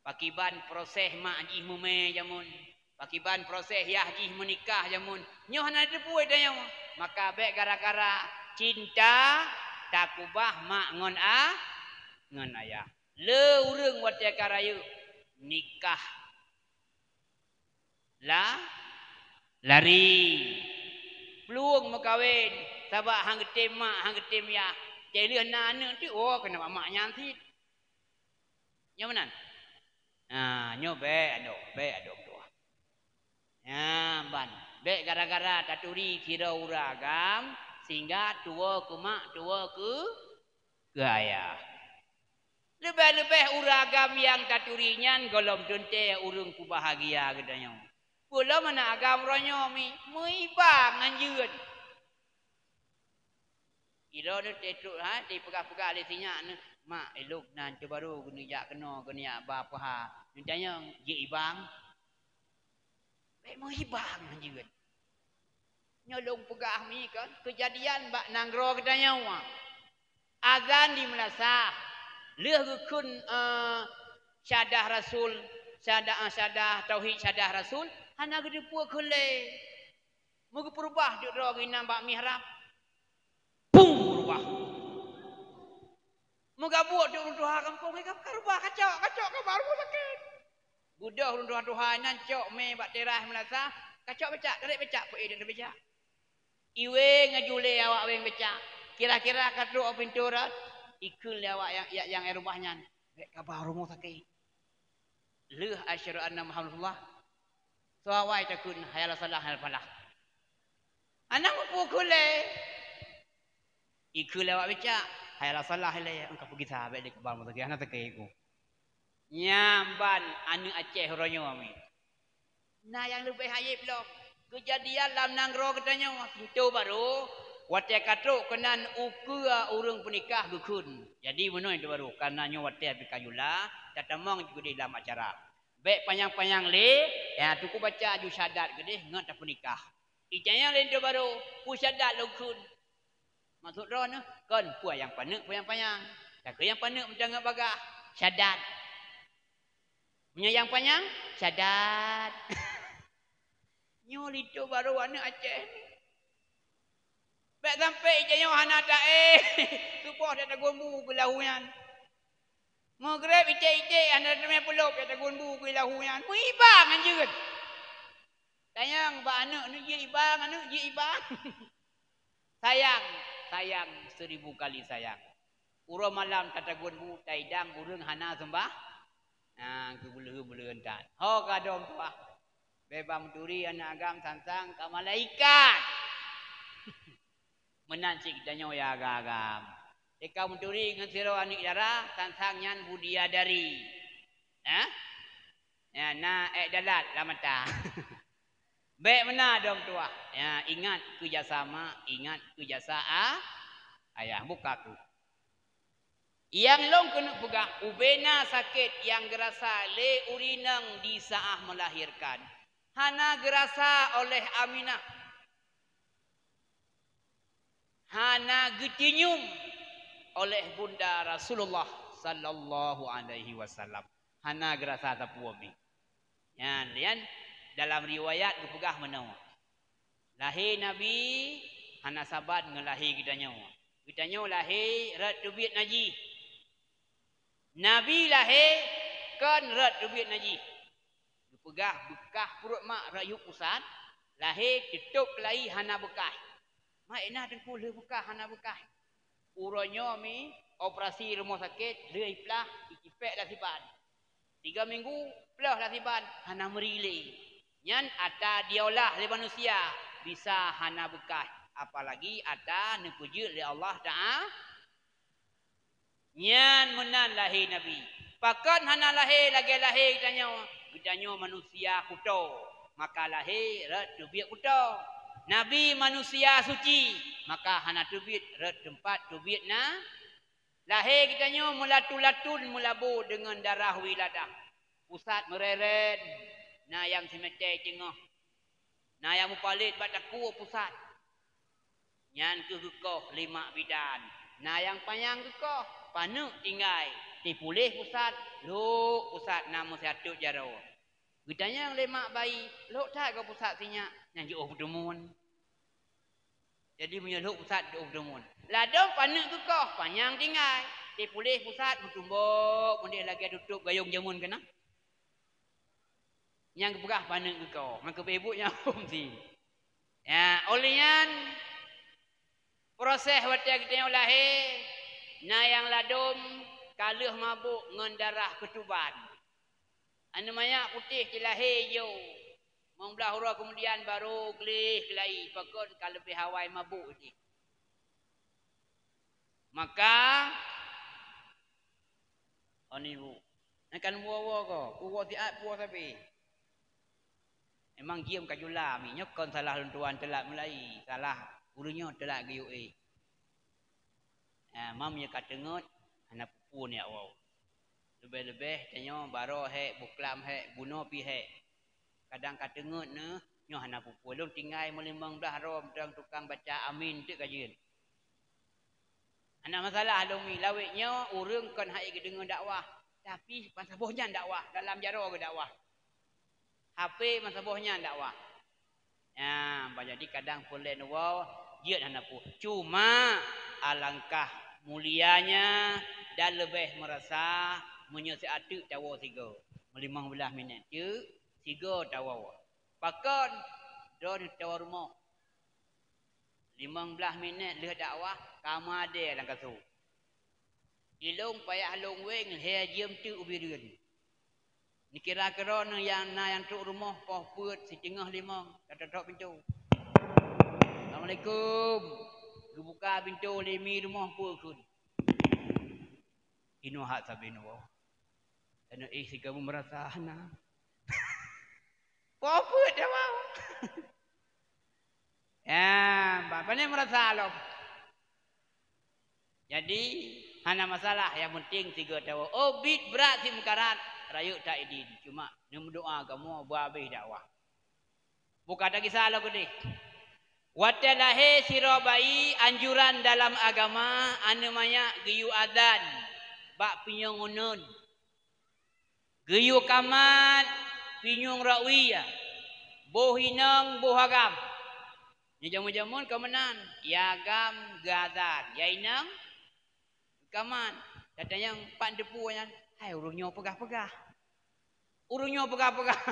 Pakiban proses mak jih meumé jameun, pakiban proses yah jih meunikah jameun, nyoe hana teupeue tanyoe. Maka bék gara-gara cinta takubah mak ngon a, ngon ayah. Le ureuëng watée ka rayeuk nikah la, lari. Plueng meukawen, sabab han geutem mak, han geutem yah. Cai lheueh na aneuk teuk, oh, keuneuk bak mak nyan cit. Nyoe meunan? Nah, nyoe bék adoe, bék adoe tuha. Nyan ban, bék gara-gara taturi sidroe uroe agam sehingga tuwoe keu mak, tuwoe keu, keu ayah. Leubeh-leubeh uroe agam nyang taturi nyan gohlom teuntée ureuëng peubahgia geutanyoe. Peue lom aneuk agam uroe nyoe mi, meuibang hanjeuet. Ilôn teutôk ha, dipeugah-peugah lé sinyak neuh, "Mak, ilôn nan cuba ru geuneuk jak keunoe, geuneuk jak ba peuha." Neutanyong, "Jeuet ibang?" Bék meuibang hanjeuet. Nyoe lôn peugah mi kon, keujadian bak nanggroe geutanyoe. Azan di meulasah, lheueh geukheun, eh, syahadah Rasul, syahadah, eh, syahadah tauhid, syahadah Rasul, hana geuteupeue kheun lé. Meugeupeurubah teuk droe geuh inan bak mihrab. Pung! Beurubah. Meugabuek teuk ureuëng tuha gampông, "Hai, ka, ka reubah, kacok, kacok, ka ba rumoh sakét." Beudôh ureuëng tuha-tuha nyan cok mé bak teras meulasah, kacok becak, tarek becak, peuék deuek becak. Iweng aju lé awak weng becak. Kira-kira ka trok u pintoe rot, ikheun lé awak nyang, nyang, nyang éh rubah nyan, "Bék ka ba rumoh sakét." Lheueh asyhadu anna Muhammadar Rasulullah, soe awai takheun, "Hayya 'alas shalah, hayya 'alal falah." Hana muphom kheun lé. Ikheun lé awak becak, "Hayya 'alas shalah lé, engka peugisa, bék lé ka ba rumoh sakét, hana sakét ku." Nyan ban aneuk Aceh uroe nyoe mi. Na nyang leubeh ajaéb lom. Keujadian lam nanggroe geutanyoe, pintoe barô, watée ka trok keunan ukeue ureuëng peunikah geukheun. Jadi meunoe pintoe barô, kareuna nyoe watée pih ka jula, tatamong keudeh lam acara. Bék panyang-panyang lé, ya, tuku baca aju syahadat keudeh ngon tapeunikah. Itanyong lé pintoe barô, "Peue syahadat lôn kheun?" Maksud droeneuh, "Kon peue nyang paneuk, peue nyang panyang." Takheun nyang paneuk meutanggong bagah, syahadat. Meunyoe nyang panyang, syahadat. Nyoe linto barô aneuk Aceh ni. Bék sampai ija nyoe hana taéh, suboh that tagombu geulahu nyan. Meugreb iték-iték hana teumé peulop, ya tagun bu keu lahu nyan. Meuiba ngon jeuet. Tanyong bak aneuk, "Aneuk jeuet iba, aneuk jeuet iba." Sayang, sayang, seribu kali sayang. Uroe malam tatagun bu, taidang ureuëng hana seumbah. Nah, keu beuleuheun-beuleuheun tan. Ho ka dong tuah. Beba meuturi aneuk agam sansang ka malaikat. Meunan cit geutanyoe ya agam-agam. Teuka meuturi ngon sidroe aneuk dara, sansang nyan budiadari. Hah? Ya, na ék dalat lam mata. Bék meunan dong tuah. Ya, ingat keu jasa mak, ingat keu jasa a-, ayah. Buka ku. Nyang lôn keuneuk peugah, ubena sakét nyang geurasa lé ureuëng inong di saat melahirkan, hana geurasa oleh Aminah, hana geucium oleh Bunda Rasulullah sallallahu alaihi wasallam. Hana geurasa sapeue pih. Nyan, nyan dalam riwayat geupeugah meunoe. Lahé Nabi hana saban ngon lahé geutanyoe. Geutanyoe lahé rot teubiet najih. Nabi lahé kon rot teubiet najih. Geupeugah beukah pruet mak rayeuk pusat, lahé teutôb keulayi hana beukah. Mak Inah teungku lheueh beukah hana beukah. Uroe nyoe mi operasi rumoh sakét lheueh iplah, icipék lam siban. Tiga minggu ploh lam siban hana meuri lé. Nyan ata diolah lé manusia bisa hana beukah, apalagi ata neupeujeuet lé Allah Taala. Nyan meunan lahé Nabi. Pakon hana lahé lagée lahé geutanyoe? Geutanyoe manusia kuto, maka lahé rot teubiet kuto. Nabi manusia suci, maka hana teubiet rot teumpat teubiet na. Lahé geutanyoe meulatu-latu meulabô deungon darah wiladah. Pusat meureren, na nyang simetée teungoh, na nyang mupalét bak takue pusat. Nyan keuh geukoh lé mak bidan. Na nyang panyang geukoh, paneuk tinggai, tipuléh pusat, lhok pusat na meusiateuk jaroe. Geutanyong lé mak bayi, "Lhok that goe pusat sinyak?" Nyan jiôh peuteumun. Jadi meunyoe lhok pusat jiôh peuteumun. Ladôm paneuk geukoh, panyang tinggai, tipuléh pusat meutumbok meudeh lagée tutôb gayong jameun keunan. Nyang geupeugah paneuk geukoh, maka ibu nyang fungsi. Ya, oleh nyan, proses watée geutanyoe lahé, na nyang ladôm ka lheueh mabök ngon darah keutuban. Aneuk manyak putéh teulahé jôh, limong blaih uroe keumudian barô gleh keulayi, pakon ka leubeh awai mabök jih. Maka, oh ni bu, nyan kan woe-woe ko, woe siat puwoe sabe. Memang jiem ka jula mi, nyoe kon salah lôn tuan teulat meulayi, salah ureuëng nyoe teulat geuyue éh. Ha, mam nyoe ka teungeut, hana peue-peue nyak woe. Leubeh-leubeh tanyoe baroe hék, buklam hék, bunoe pih hék. Kadang ka teungeut neuh, nyoe hana peue-peue. Lôn tinggai meulimong blaih rom dong tukang baca amin teuk ka jeuet. Hana masalah lôn mi, lawét nyoe ureuëng kon hai geudeungoe dakwah, tapi masa boh nyan dakwah, dalam jaroe geudakwah. H P masa boh nyan dakwah. Nyan, bah jadi kadang peue lé neuwoe jeuet hana peue. Cuma alangkah mulianya dan leubeh meurasa meunyoe siat teuk tawoe sigoe. Meulimong blaih minét teuk sigoe tawoe. Pakon? Droeneuh tawoe rumoh. Limong blaih minét lheueh dakwah ka meudeh lam kasô. Ilong payah lôn wéng lhée jeuem teuk u Bireuen. Neukira keudroe neuh nyang na nyang trok rumoh poh peuet siteungoh limong, ka trok-trok pintoe. "Assalamualaikum." Geubuka pintoe lé mi rumoh peue kheun. Inoe hat sabe neuwoe. Tanyoe éh sigoe meurasa hana. Poh peuet dah woe. Ya, bah, pane meurasa lom. Jadi, hana masalah, nyang penting sigoe tawoe. Oh, bit brat sit meukarat, rayeuk that idin. Cuma neumeudoa kamoe beuhabéh dakwah. Buka tagisa lom keudeh. Watée lahé sidroe bayi, anjuran dalam agama, aneuk manyak geuyue azan bak pinyueng uneuen. Geuyue kamat pinyueng rot wie, boh inong boh agam. Nyoe jameun-jameun ka meunan, ya agam geuazan, ya inong kamat. Tatanyong pat teupeu nyan, Hai, ureuëng nyoe peugah-peugah. Ureuëng nyoe peugah-peugah.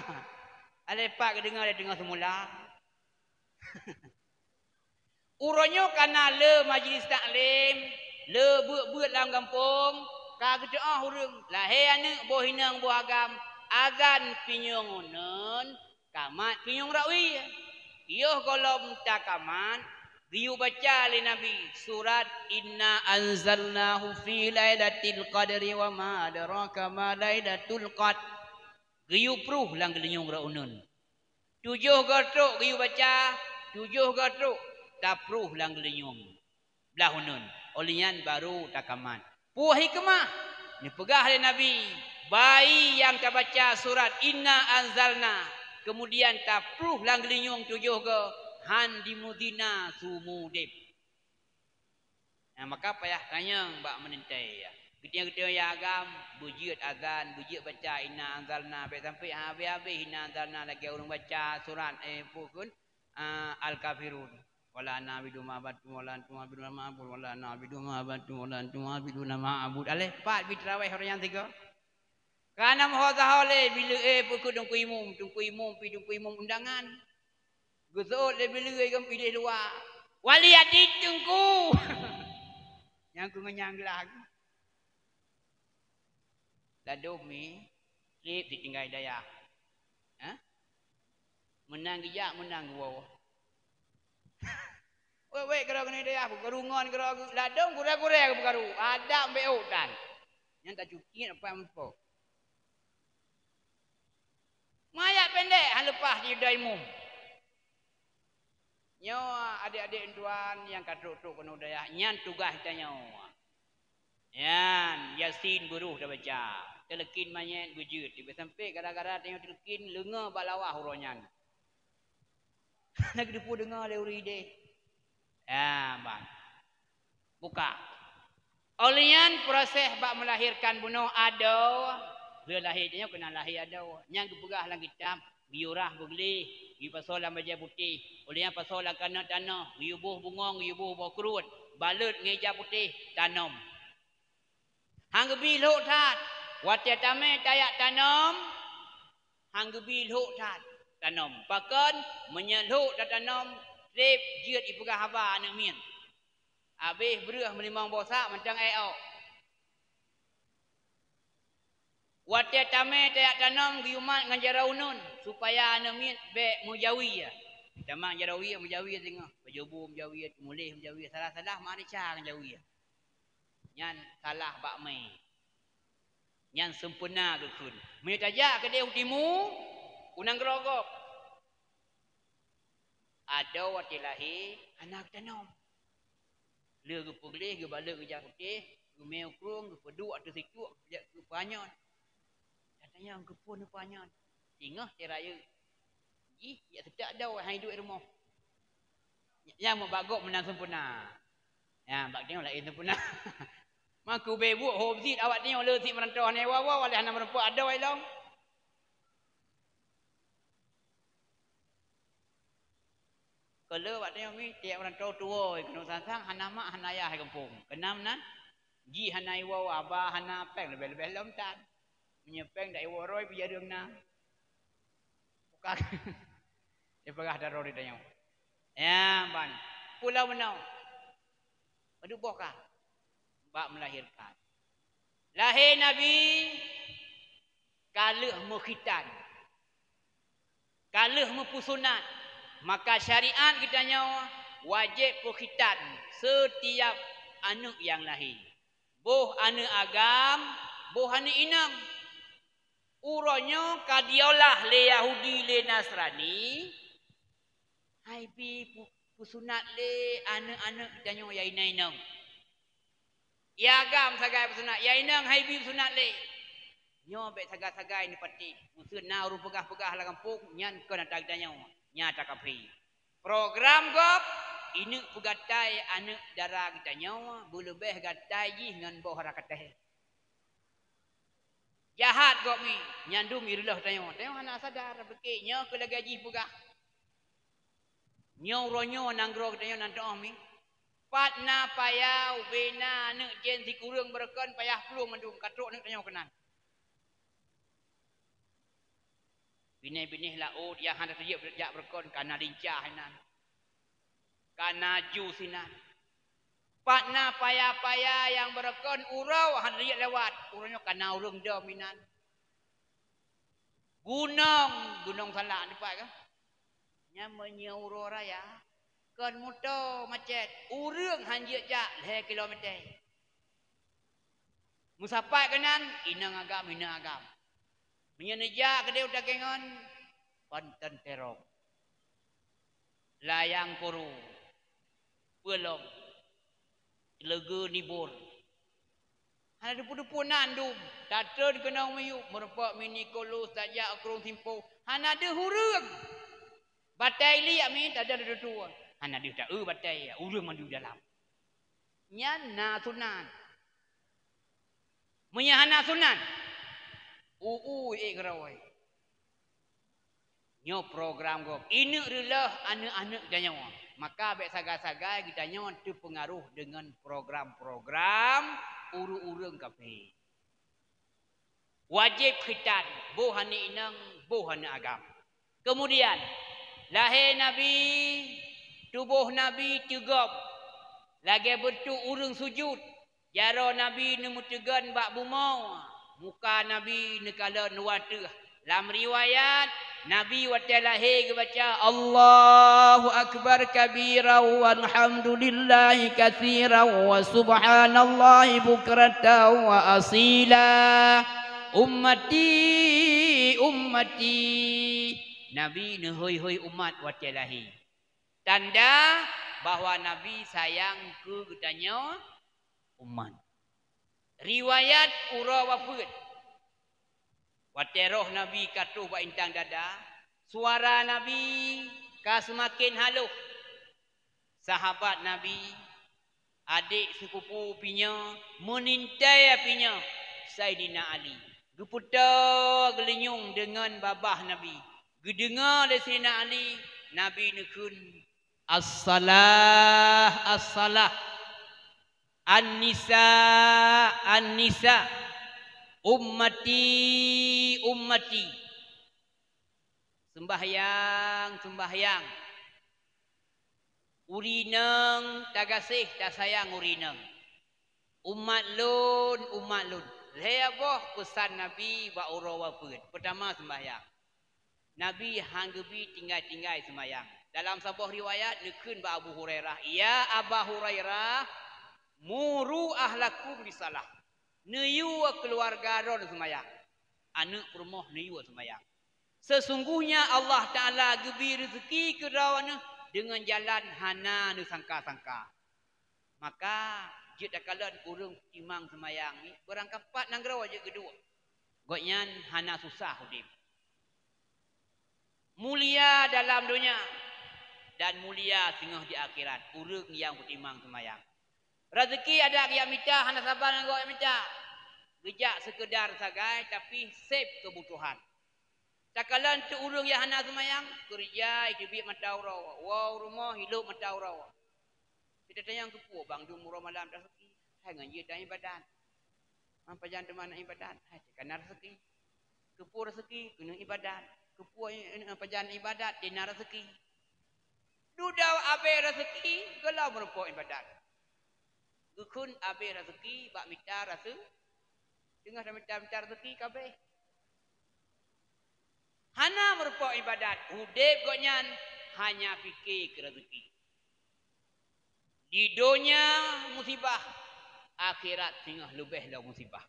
Alai pat geudeungoe lé teungoh seumula. Uroe nyoe ka na le majlis taklim, le beuet-beuet lam gampông, ka geuteuôh ureuëng, lahé aneuëk boh inong boh agam, azan pinyueng uneun, kamat pinyueng rakwie. Yoh gohlom takamat, geuyue baca lé Nabi surat Inna anzalnahu fi lailatil qadri wa ma adraka ma lailatul qadr. Geuyue pruh lam geulinyueng rot uneun. Tujoh goe trok geuyue baca, tujoh goe trok taproh lam geulinyueng blah uneun. Óh lheueh nyan barô takamat. Peue hikmah? Neupeugah lé Nabi, bayi nyang tabaca surat Inna Anzalna, keumudian taproh lam geulinyueng tujoh goe, han jimeuzina seumeu udeb. Nah, maka payah tanyong bak meunintée, ya. Geutanyoe-geutanyoe nyang agam, beujeuet azan, beujeuet baca Inna Anzalna, bék sampoe habéh-habéh Inna Anzalna lagée ureuëng baca surat, eh, peue kheun, ah, Al-Kafirun. Wala na'budu ma abattum, wala antum abiduna ma a'bud, wala na'budu ma abattum, wala antum abiduna ma a'bud. Aleh pat bi teurawéh ureuëng nyang tiga. Kana meuho-taho lé bileu, eh, peue kheun teungku imum, teungku imum pi teungku imum undangan. Geuseuôt lé bileu, eh, geumpidéh luwa. Wali até teungku. Nyang keu ngon nyang geulah. Ladôm mi, treb sitinggai dayah. Hah? Meunan geujak, meunan geuwoe. Wék-wék keudroe keunoe dayah, peukaru ngon keudroe ladôm gurée-gurée peukaru. Adak bék ôt tan. Nyan tacukiet apa meupo. Meuayat pendek han leupah di dayah imum. Nyoe adék-adék tuan nyang ka trok-trok keunoe dayah, nyan tugaih tanyoe. Nyan, Yasin beurôh tabaca. Teuleukin manyét beujeuet. Tiba sampai gara-gara tanyoe teuleukin, leungoe bak lawah uroe nyan. Hana geuteupeue deungoe lé ureuëng idéh. Ya, ban. Buka. Óh lheueh nyan proses bak meulahirkan bunoe adoe, lheueh lahé nyoe keunan lahé adoe. Nyang geupeugah lam kitab, geuyue rah beugleh, geuyue pasoe lam bajée putéh. Óh lheueh nyan pasoe lam keuneuk tanoh, geuyue boh bungöng, geuyue boh boh kruet, balot ngon ija putéh, tanom. Han geubi lhok that. Watée tamé tajak tanom, han geubi lhok that tanom. Pakon, meunyoe lhok tatanom, treb jeuet jipeugah haba aneuëk miet. Habéh breueh meulimong boh sak mantong ék ôk. Watée tamé tajak tanom geuyue mat ngon jaroe uneun, supaya aneuëk miet bék meujawi. Tamat jaroe meujawi singoh, pajoh bu meujawi, teumuléh meujawi, salah-salah manusia ngon jawi. Nyan salah bak mé. Nyan sempurna geukheun. Meunyoe tajak keudeh u timu, u nanggroe gob. Adoe watée lahé, hana geutanom. Lheueh geupeugleh, geubalot ngon ija putéh, geumé u krueng, geupeuduek ateueh situek, geupeuanyot. Tatanyong keupeue neupeuanyot. Singoh teuh rayeuk. Jih, jak seutôt adoe, hai duek rumoh. Nyang meubagoe meunan sempurna. Ya, bak tanyoe laén sempurna. Maka ubé buet ho beusit awak tanyoe le sit meurantau hana woe-woe, waleh hana meureumpok adoe ilong. Keu le awak tanyoe mi, tiep meurantau tuwoe, keunoe sang-sang hana mak, hana yah di gampông. Keunam nan, jih hana iwoe, aba hana péng, leubeh-leubeh lom tan. Meunyoe péng dak iwoe roi, pih jareueng na. Buka. Ipeugah daroe di tanyoe. Ya, ban. Pulo meunoe. Padub boh ka. Bak melahirkan. Lahé Nabi ka lheueh meukhitan. Ka lheueh meupeusunat. Maka syariat geutanyoe wajéb peukhitan setiap aneuëk nyang lahé. Boh aneuëk agam, boh aneuëk inong. Uroe nyoe ka diolah lé Yahudi, lé Nasrani, hai bi pu-, peusunat lé aneuëk-aneuëk geutanyoe nyang inong-inong. Nyang agam sagai peusunat, nyang inong hai bi peusunat lé. Nyoe bék sagai-sagai neupatéh. Meuseu na ureuëng peugah-peugah lam gampông, nyan kon ata geutanyoe, nyan ata kafé. Program gob, ineuk peugatai aneuëk dara geutanyoe, beuleubeh gatai jih ngon boh rakatéh. Jahat gob mi, nyan dum ireulôh tanyoe. Tanyoe hana sadar, pike nyoe keu lagée jih peugah. Nyoe uroe nyoe nanggroe geutanyoe nan teuôh mi. Pat na paya, ubé na aneuëk jén sikureueng beureukan payah plueng mandum, ka trok aneuëk tanyoe keunan. Binéh-binéh laôt nyang hana teujeuet jak beureukoh ka na lincah inan. Ka na ju sinan. Pat na paya-paya nyang beureukoh uroe hana teujeuet lewat, uroe nyoe ka na ureuëng dom inan. Gunong, gunong salak dipat ka. Nyan meunyoe uroe raya, kon moto macet, ureuëng hana jeuet jak lhée kilometer. Meusapat keunan, inong agam, inong agam. Meunyoe neujak keudeh u Takengon, panton terong, layang kuru, peulom, leugeu nibur. Hana deupeu-deupeu nan dum, tatreun keunong miyueb, meurumpok mini kolo, tajak u krueng simpo, hana deuh ureuëng. Batée liek mi tadong di tutoe, hana deuh taeu batée, ureuëng mandum dalam. Nyan na sunat. Meunyoe hana sunat, ui-ui ék keurôi. Nyoe program gob. Ineuk reuloh aneuk-aneuk geutanyoe. Maka bék sagai-sagai geutanyoe teupeungaroh deungon program-program ureuëng-ureuëng kafé. Wajéb khitan, boh aneuk inong, boh aneuk agam. Keumudian, lahé Nabi, tuboh Nabi teugob, lagée beuntuk ureuëng sujut. Jaroe Nabi neumeuteugon bak bumoe, muka Nabi neukalon wateueh. Lam riwayat, Nabi watée lahé geubaca, "Allahu akbar kabira walhamdulillahi katsira wa subhanallahi bukratan wa asila. Ummati, ummati." Nabi neuhôi-hôi umat watée lahé. Tanda bahwa Nabi sayang keu geutanyoe umat. Riwayat uroe wafeuet. Watée roh Nabi ka troh bak intang dada, suara Nabi ka seumaken halôh. Sahabat Nabi, adék seupupu pi nyoe, meunintée pi nyoe, Saidina Ali, geupeutoe geulinyueng deungon babah Nabi. Geudeungoe lé Saidina Ali, Nabi neukheun, "As-salah, as-salah. An-nisa, an-nisa. Ummati, ummati." Seumbahyang, seumbahyang. Ureuëng inong tagaséh tasayang ureuëng inong. Umat lôn, umat lôn. Lhée boh peusan Nabi bak uroe wafeuet. Peutama, seumbahyang. Nabi han geubi tinggai-tinggai seumayang. Dalam saboh riwayat neukheun bak Abu Hurairah, "Ya Aba Hurairah, muru ahlakum bisalah." Neuyue keuluwarga droe seumayang. Aneuk peurumoh neuyue seumayang. Sesungguhnya Allah Taala geubi reuzeuki keu droeneuh deungon jalan hana neusangka-sangka. Maka, jeuet takalon ureuëng peutimang seumayang nyoe, beurangkapat nanggroe jeuet geuduek. Gobnyan hana susah udeb. Mulia dalam donya dan mulia singoh di akhirat ureuëng nyang peutimang seumayang. Reuzeuki adak geujak mita hana saban ngon gobnyan mita. Geujak seukeudar sagai tapi seb keubutuhan. Takalon teuk ureuëng nyang hana seumayang, keureuja iteubiet mata uroe, woe u rumoh ilop mata uroe. Teutatanyong keupeue bang dum uroe malam tareuzeuki, hai ngon jih taibadat. Man pajan teuma na ibadat, hai kana reuzeuki. Keupeue reuzeuki, keuneuk ibadat. Keupeue pajan ibadat, dina reuzeuki. Dudoe abée reuzeuki, geulom meurumpok ibadat. Geukheun abée reuzeuki bak mita reuzeuki. Teungoh tamita-mita reuzeuki kabeh. Hana meurumpok ibadat, udeb gobnyan hanya pike keu reuzeuki. Di donya musibah, akhirat singoh leubeh lom musibah.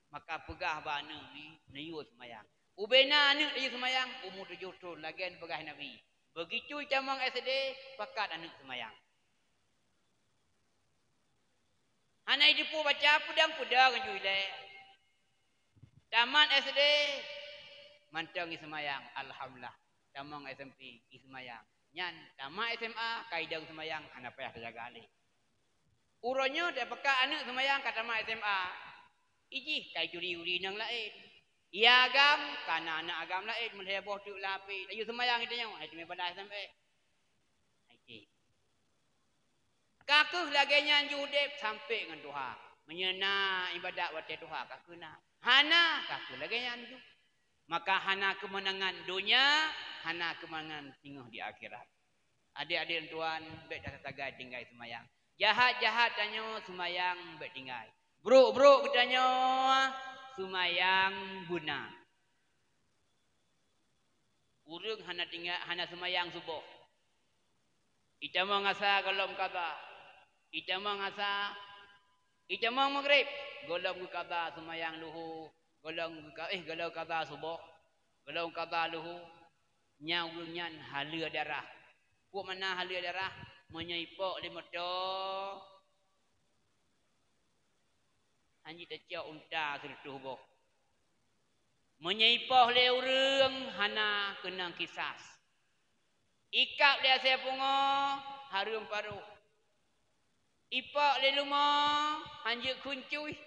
Maka peugah bak aneuk nyoe, neuyue seumayang. Ubena aneuk neuyue seumayang, umu tujoh thon, lagée neupeugah Nabi. Begitu itamong S D, pakat aneuk seumayang. Hana jiteupeue baca peudong-peudong ju ilée. Tamat S D, mantong iseumayang, alhamdulillah. Tamong S M P, iseumayang. Nyan, tamat S M A, ka idong seumayang, hana payah tajaga lé. Uroe nyoe tapeugah aneuk seumayang ka tamat S M A. Ijih ka ituri ureuëng inong laén. Ia agam, ka na aneuk agam laén, meulhée boh teuk lapée. Laju seumayang geutanyoe, hai teumé balaih S M S. Hai cit. Ka kheueh lagée nyan ju udeb sampoe ngon tuha. Meunyoe na ibadat watée tuha, ka kheueh na. Hana, ka kheueh lagée nyan ju. Maka hana keumeunangan donya, hana keumeunangan singoh di akhirat. Adék-adék tuan, bék tasagai tinggai seumayang. Jahat-jahat tanyoe seumayang bék tinggai. Brok-brok geutanyoe seumayang beuna. Ureuëng hana tinggai, hana seumayang suboh. Itamong asa gohlom kaba. Itamong asa, itamong maghrib gohlom geukaba seumayang luhu, gohlom geuka-, eh, gohlom kaba suboh, gohlom kaba luhu. Nyan ureuëng nyan haleue darah. Peue makna haleue darah? Meunyoe ipok lé moto, hana jitacok unta sireutôh boh. Meunyoe ipoh lé ureuëng, hana keunong kisas. Ikab lé asèe pungoe, hareuem parôh. Ipok lé leumo, hanjeuet kheun cuih.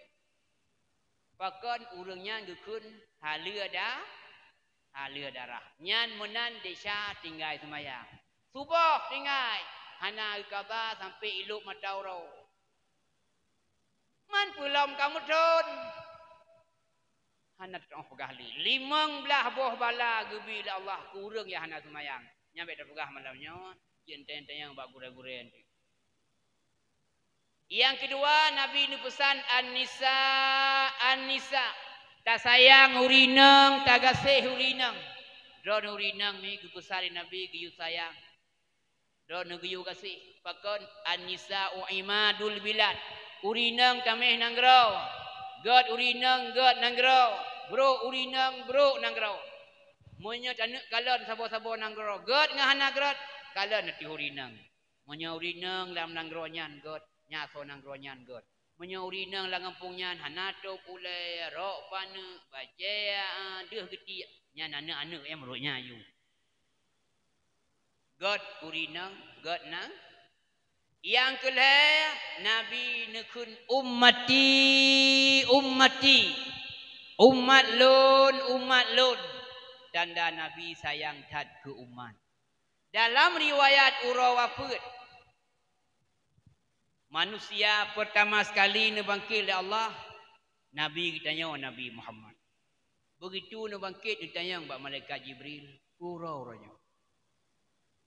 Pakon ureuëng nyan geukheun haleue da-, haleue darah. Nyan meunan desya tinggai seumayang. Suboh tinggai, hana geukaba sampoe ilôp mata uroe. Man peue lom ka meuthon. Hana teutu'oh peugah lé. Limong blaih boh bala geubri lé Allah keu ureuëng nyang hana seumayang. Nyan bék tapeugah malam nyoe, jeuet tanyong-tanyong bak gurée-gurée nyoe. Nyang keudua, Nabi neupeusan, "An-nisa, an-nisa." Tasayang ureuëng inong, tagaséh ureuëng inong. Droeneuh ureuëng inong mi geupeusan lé Nabi geuyue sayang. Droeneuh geuyue gaséh. Pakon? "An-nisa'u imadul bilad." Ureuëng inong tameh nanggroe. Göt ureuëng inong göt nanggroe. Brok ureuëng inong brok nanggroe. Meunyoe taneuk kalon saboh-saboh nanggroe, göt ngon hana göt, kalon ateueh ureuëng inong. Meunyoe ureuëng inong lam nanggroe nyan göt, nyan asoe nanggroe nyan göt. Meunyoe ureuëng inong lam gampông nyan hana tôp ulée, rok paneuk, bajée, ah, deuh geutiek, nyan aneuëk-aneuëk nyang meurok nyan ayue. Göt ureuëng inong, göt nang. Nyang keu lhée, Nabi neukheun, "Ummati, ummati." Umat lôn, umat lôn. Tanda Nabi sayang that keu umat. Dalam riwayat uroe wafeuet, manusia peurtama sekali neubangkét lé Allah, Nabi geutanyoe, Nabi Muhammad. Beugitu neubangkét, neutanyong bak malaikat Jibril, "Peue uroe, uroe nyoe?"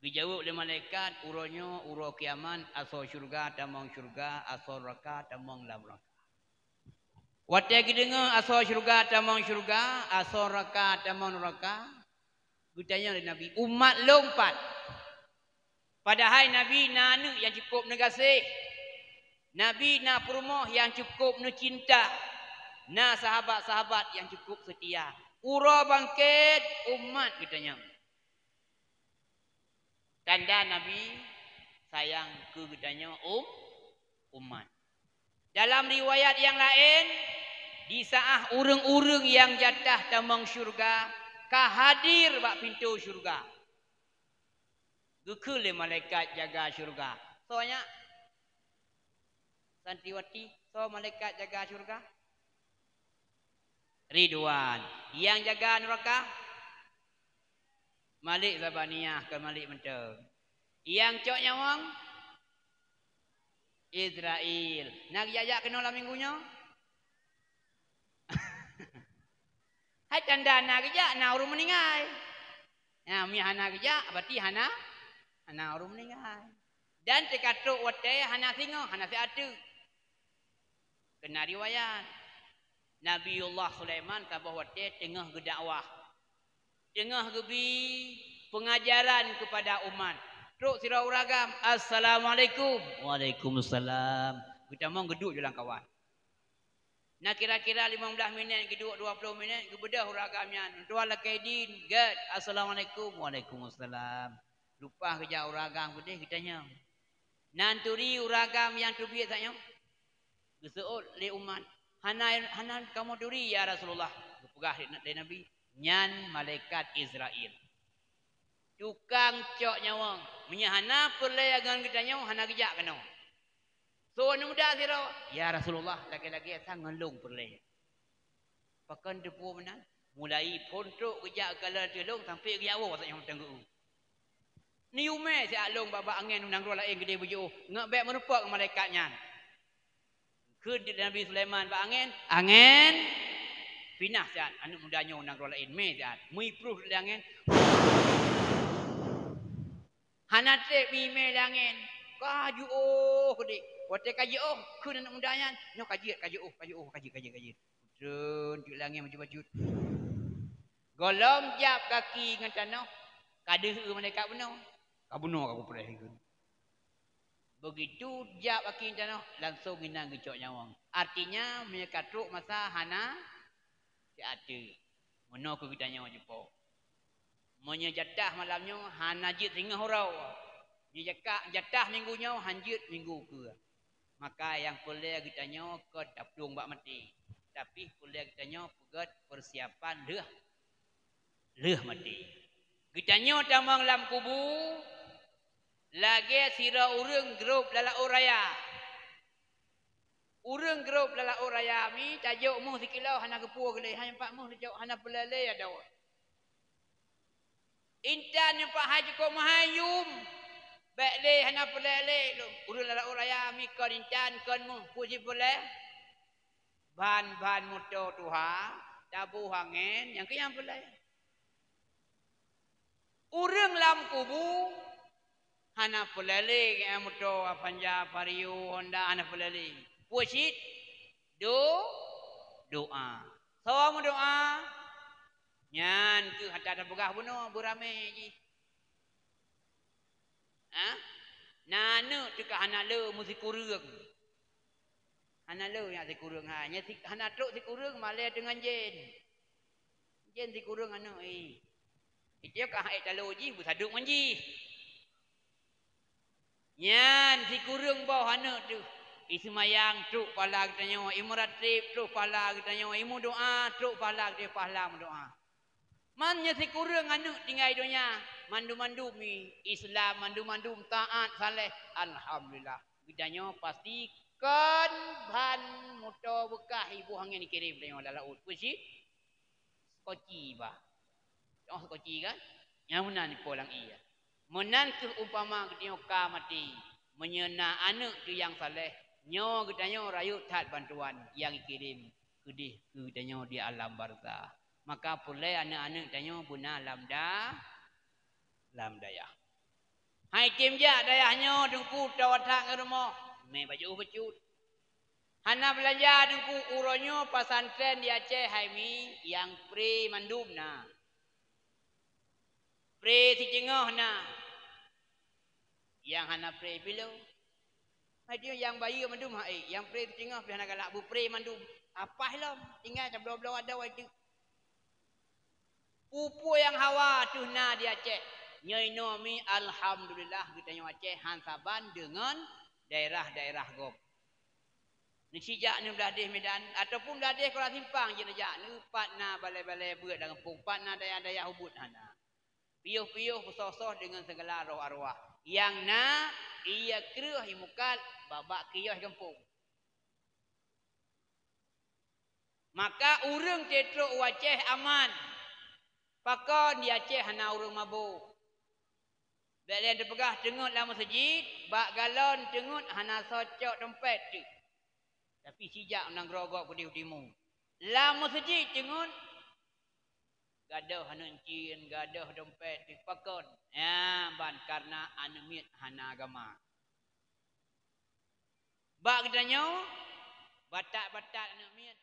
Geujaweueb lé malaikat, "Uroe nyoe uroe kiamat, asoe syeuruga tamong syeuruga, asoe neuraka tamong lam neuraka." Watée geudeungoe asoe syeuruga tamong syeuruga, asoe neuraka tamong neuraka, geutanyong lé Nabi, "Umat lôn pat?" Padahai Nabi na aneuëk nyang cukôp neugaséh. Nabi na peurumoh nyang cukôp neucinta. Na sahabat-sahabat nyang cukôp seutia. Uroe bangkét, umat geutanyong. Tanda Nabi sayang keu geutanyoe um-, umat. Dalam riwayat nyang laén, di saát ureuëng-ureuëng nyang jatah tamong syeuruga ka hadir bak pintoe syeuruga, geukheun lé malaikat jaga syeuruga, "Soe nyan?" Santriwati, "Soe malaikat jaga syeuruga?" "Ridwan." "Nyang jaga neuraka?" "Malik Zabaniah, kon Malik mantong." "Nyang cok nyawöng?" "Izrail." "Na geujak-jak keunoe lam minggu nyoe?" Hai tanda na geujak, na ureuëng meuninggai. Nah, meunyo hana geujak, berarti hana, hana ureuëng meuninggai. Dan teuka trok watée hana singoh, hana siat teuk. Keu na riwayat, Nabiullah Sulaiman saboh watée teungoh geudakwah, teungoh geubi peungajaran keupada umat. Trok sidroe ureuëng agam, "Assalamualaikum." "Waalaikumsalam." Geutamong geuduek lamkawan. Na kira-kira limong blaih minét, geuduek dua ploh minét, geubeudôh ureuëng agam nyan. "Tuan lakée idin, gét." "Assalamualaikum." "Waalaikumsalam." Leupah geujak ureuëng agam keudeh geutanyong, "Na neuturi ureuëng agam nyang teubiet saát nyoe?" Geuseuôt lé umat, "Hana, hana kamoe turi, ya Rasulullah." Geupeugah lé Nabi, "Nyan malaikat Izrail. Tukang cok nyawöng. Meunyo hana peureulée ngon geutanyoe, hana geujak keunoe." "Soe aneuk muda sidroe?" "Ya Rasulullah, lagée-lagée sang ngon lôn peureulée." Pakon teupeu meunan? Mulai phon trok geujak geukalon ateueh lôn sampoe geujak woe saát nyoe mantong geu-eu. Neuyue mé siat lôn bak-bak angén u nanggroe laén keudeh beujiôh, ngon bék meurumpok ngon malaikat nyan. Kheun di Nabi Sulaiman bak angén, "Angén, Pinah siat aneuk muda nyoe nanggroe laén, mé siat. Meuiproh lé angén. Hana treb mimé lé angén. Ka jiôh keudéh. Watée ka jiôh, kheun aneuk muda nyan, nyoe ka jeuet, ka jiôh, ka jiôh, ka jeuet, ka jeuet, ka jeuet. Treun teuk lé angén bacut-bacut. Gohlom jak gaki ngon tanoh, ka deuh eu malaikat bunoe. Ka bunoe ka kupreh kheun. Begitu jak gaki ngon tanoh, langsong inan geucok nyawöng. Artinya, meunyoe ka trok masa hana siat ateueh. Meunoe keu geutanyoe jipo. Meunyoe jatah malam nyoe hana jeuet singoh uroe. Nyoe jaka-, jatah minggu nyoe han jeuet minggu keue. Maka nyang peureulée geutanyoe kon taplueng bak maté. Tapi peureulée geutanyoe peugét peusiapan lheueh, lheueh maté. Geutanyoe tamong lam kubu lagée sidroe ureuëng grob lam laôt raya. Ureuëng grob lam laôt raya mi tajok méuh sikilo hana geupue geulée, hana pat méuh teucok, hana peureulée lé adoe. Intan nyang pat hai cukôp meuhai yum, bék lé hana peureulée lé lom. Ureuëng lam laôt raya mi kon intan kon méuh, peue jipeureulée? Ban-ban moto tuha, taboh angén, nyang keu nyang peureulée. Ureuëng lam kubu hana peureulée moto, Avanza, Vario, Honda, hana peureulée. Peue cit? Do-, doa. Soe meudoa? Nyan keuh ata tapeugah bunoe beuramé jih. Ha? Na aneuk teuka hana le meusikureueng. Hana le nyan sikureueng hai. Nyan si-, hana trok sikureueng malée teungon jén. Jén sikureueng aneuk, ih. Itée ka hai talo jih, beusadok ngon jih. Nyan sikureueng boh aneuk teuh. Iseumayang trok pahala geutanyoe, imeuratéb trok pahala geutanyoe, imeudoa trok pahala geutanyoe, pahala meudoa. Man nyoe sikureueng aneuk tinggai donya, mandum-mandum mi Islam, mandum-mandum taát saleh, alhamdulillah. Geutanyoe pasti kon ban moto beukah iboh angén ikirém tanyoe lam laôt. Peue cit? Sekoci bah. Teuh sekoci kan? Nyang meunan ipo lam ié. Meunan keuh umpama geutanyoe ka maté. Meunyoe na aneuk teuh nyang saleh, nyoe geutanyoe rayeuk that bantuan nyang ikirém keudeh keu geutanyoe di alam barzah. Maka peureulée aneuk-aneuk tanyoe beuna lam da-, lam dayah. Hai tem jak dayah nyoe Teungku, tawa that ngon rumoh, mé bacut-bacut. Hana beulanja Teungku, uroe nyoe pesantren di Aceh hai mi nyang pre mandum na. Pre siteungoh na. Nyang hana pre pih lom. Hai dia nyang bayeue mandum hai, nyang pre siteungoh pih hana galak beupre mandum. Apah lom, tinggai tabloe-bloe adoe hai teuk. Peue-peue nyang hawa teuh na di Aceh. Nyoe inoe mi alhamdulillah geutanyoe Aceh han saban deungon daerah-daerah gob. Neusijak neublah deh Medan ataupun blah deh Kuala Simpang jih neujak, neupat na balée-balée beuet lam gampông, pat na dayah-dayah ubit hana. Piôh-piôh beusoh-soh deungon sigala roh arwah. Nyang na, ie kreueh imukat bak-bak kios gampông. Maka ureuëng teutrok u Aceh aman. Pakon di Aceh hana ureuëng mabök. Bék lé tapeugah teungeut lam meuseujid, bak galon teungeut hana socok dompet teuk. Tapi sijak nanggroe gob keudeh u timu. Lam meuseujid teungeut, gadôh aneuk cin, gadôh dompet teuk. Pakon? Ya, ban karena aneuk miet hana agama. Bak geutanyoe, batat-batat aneuk miet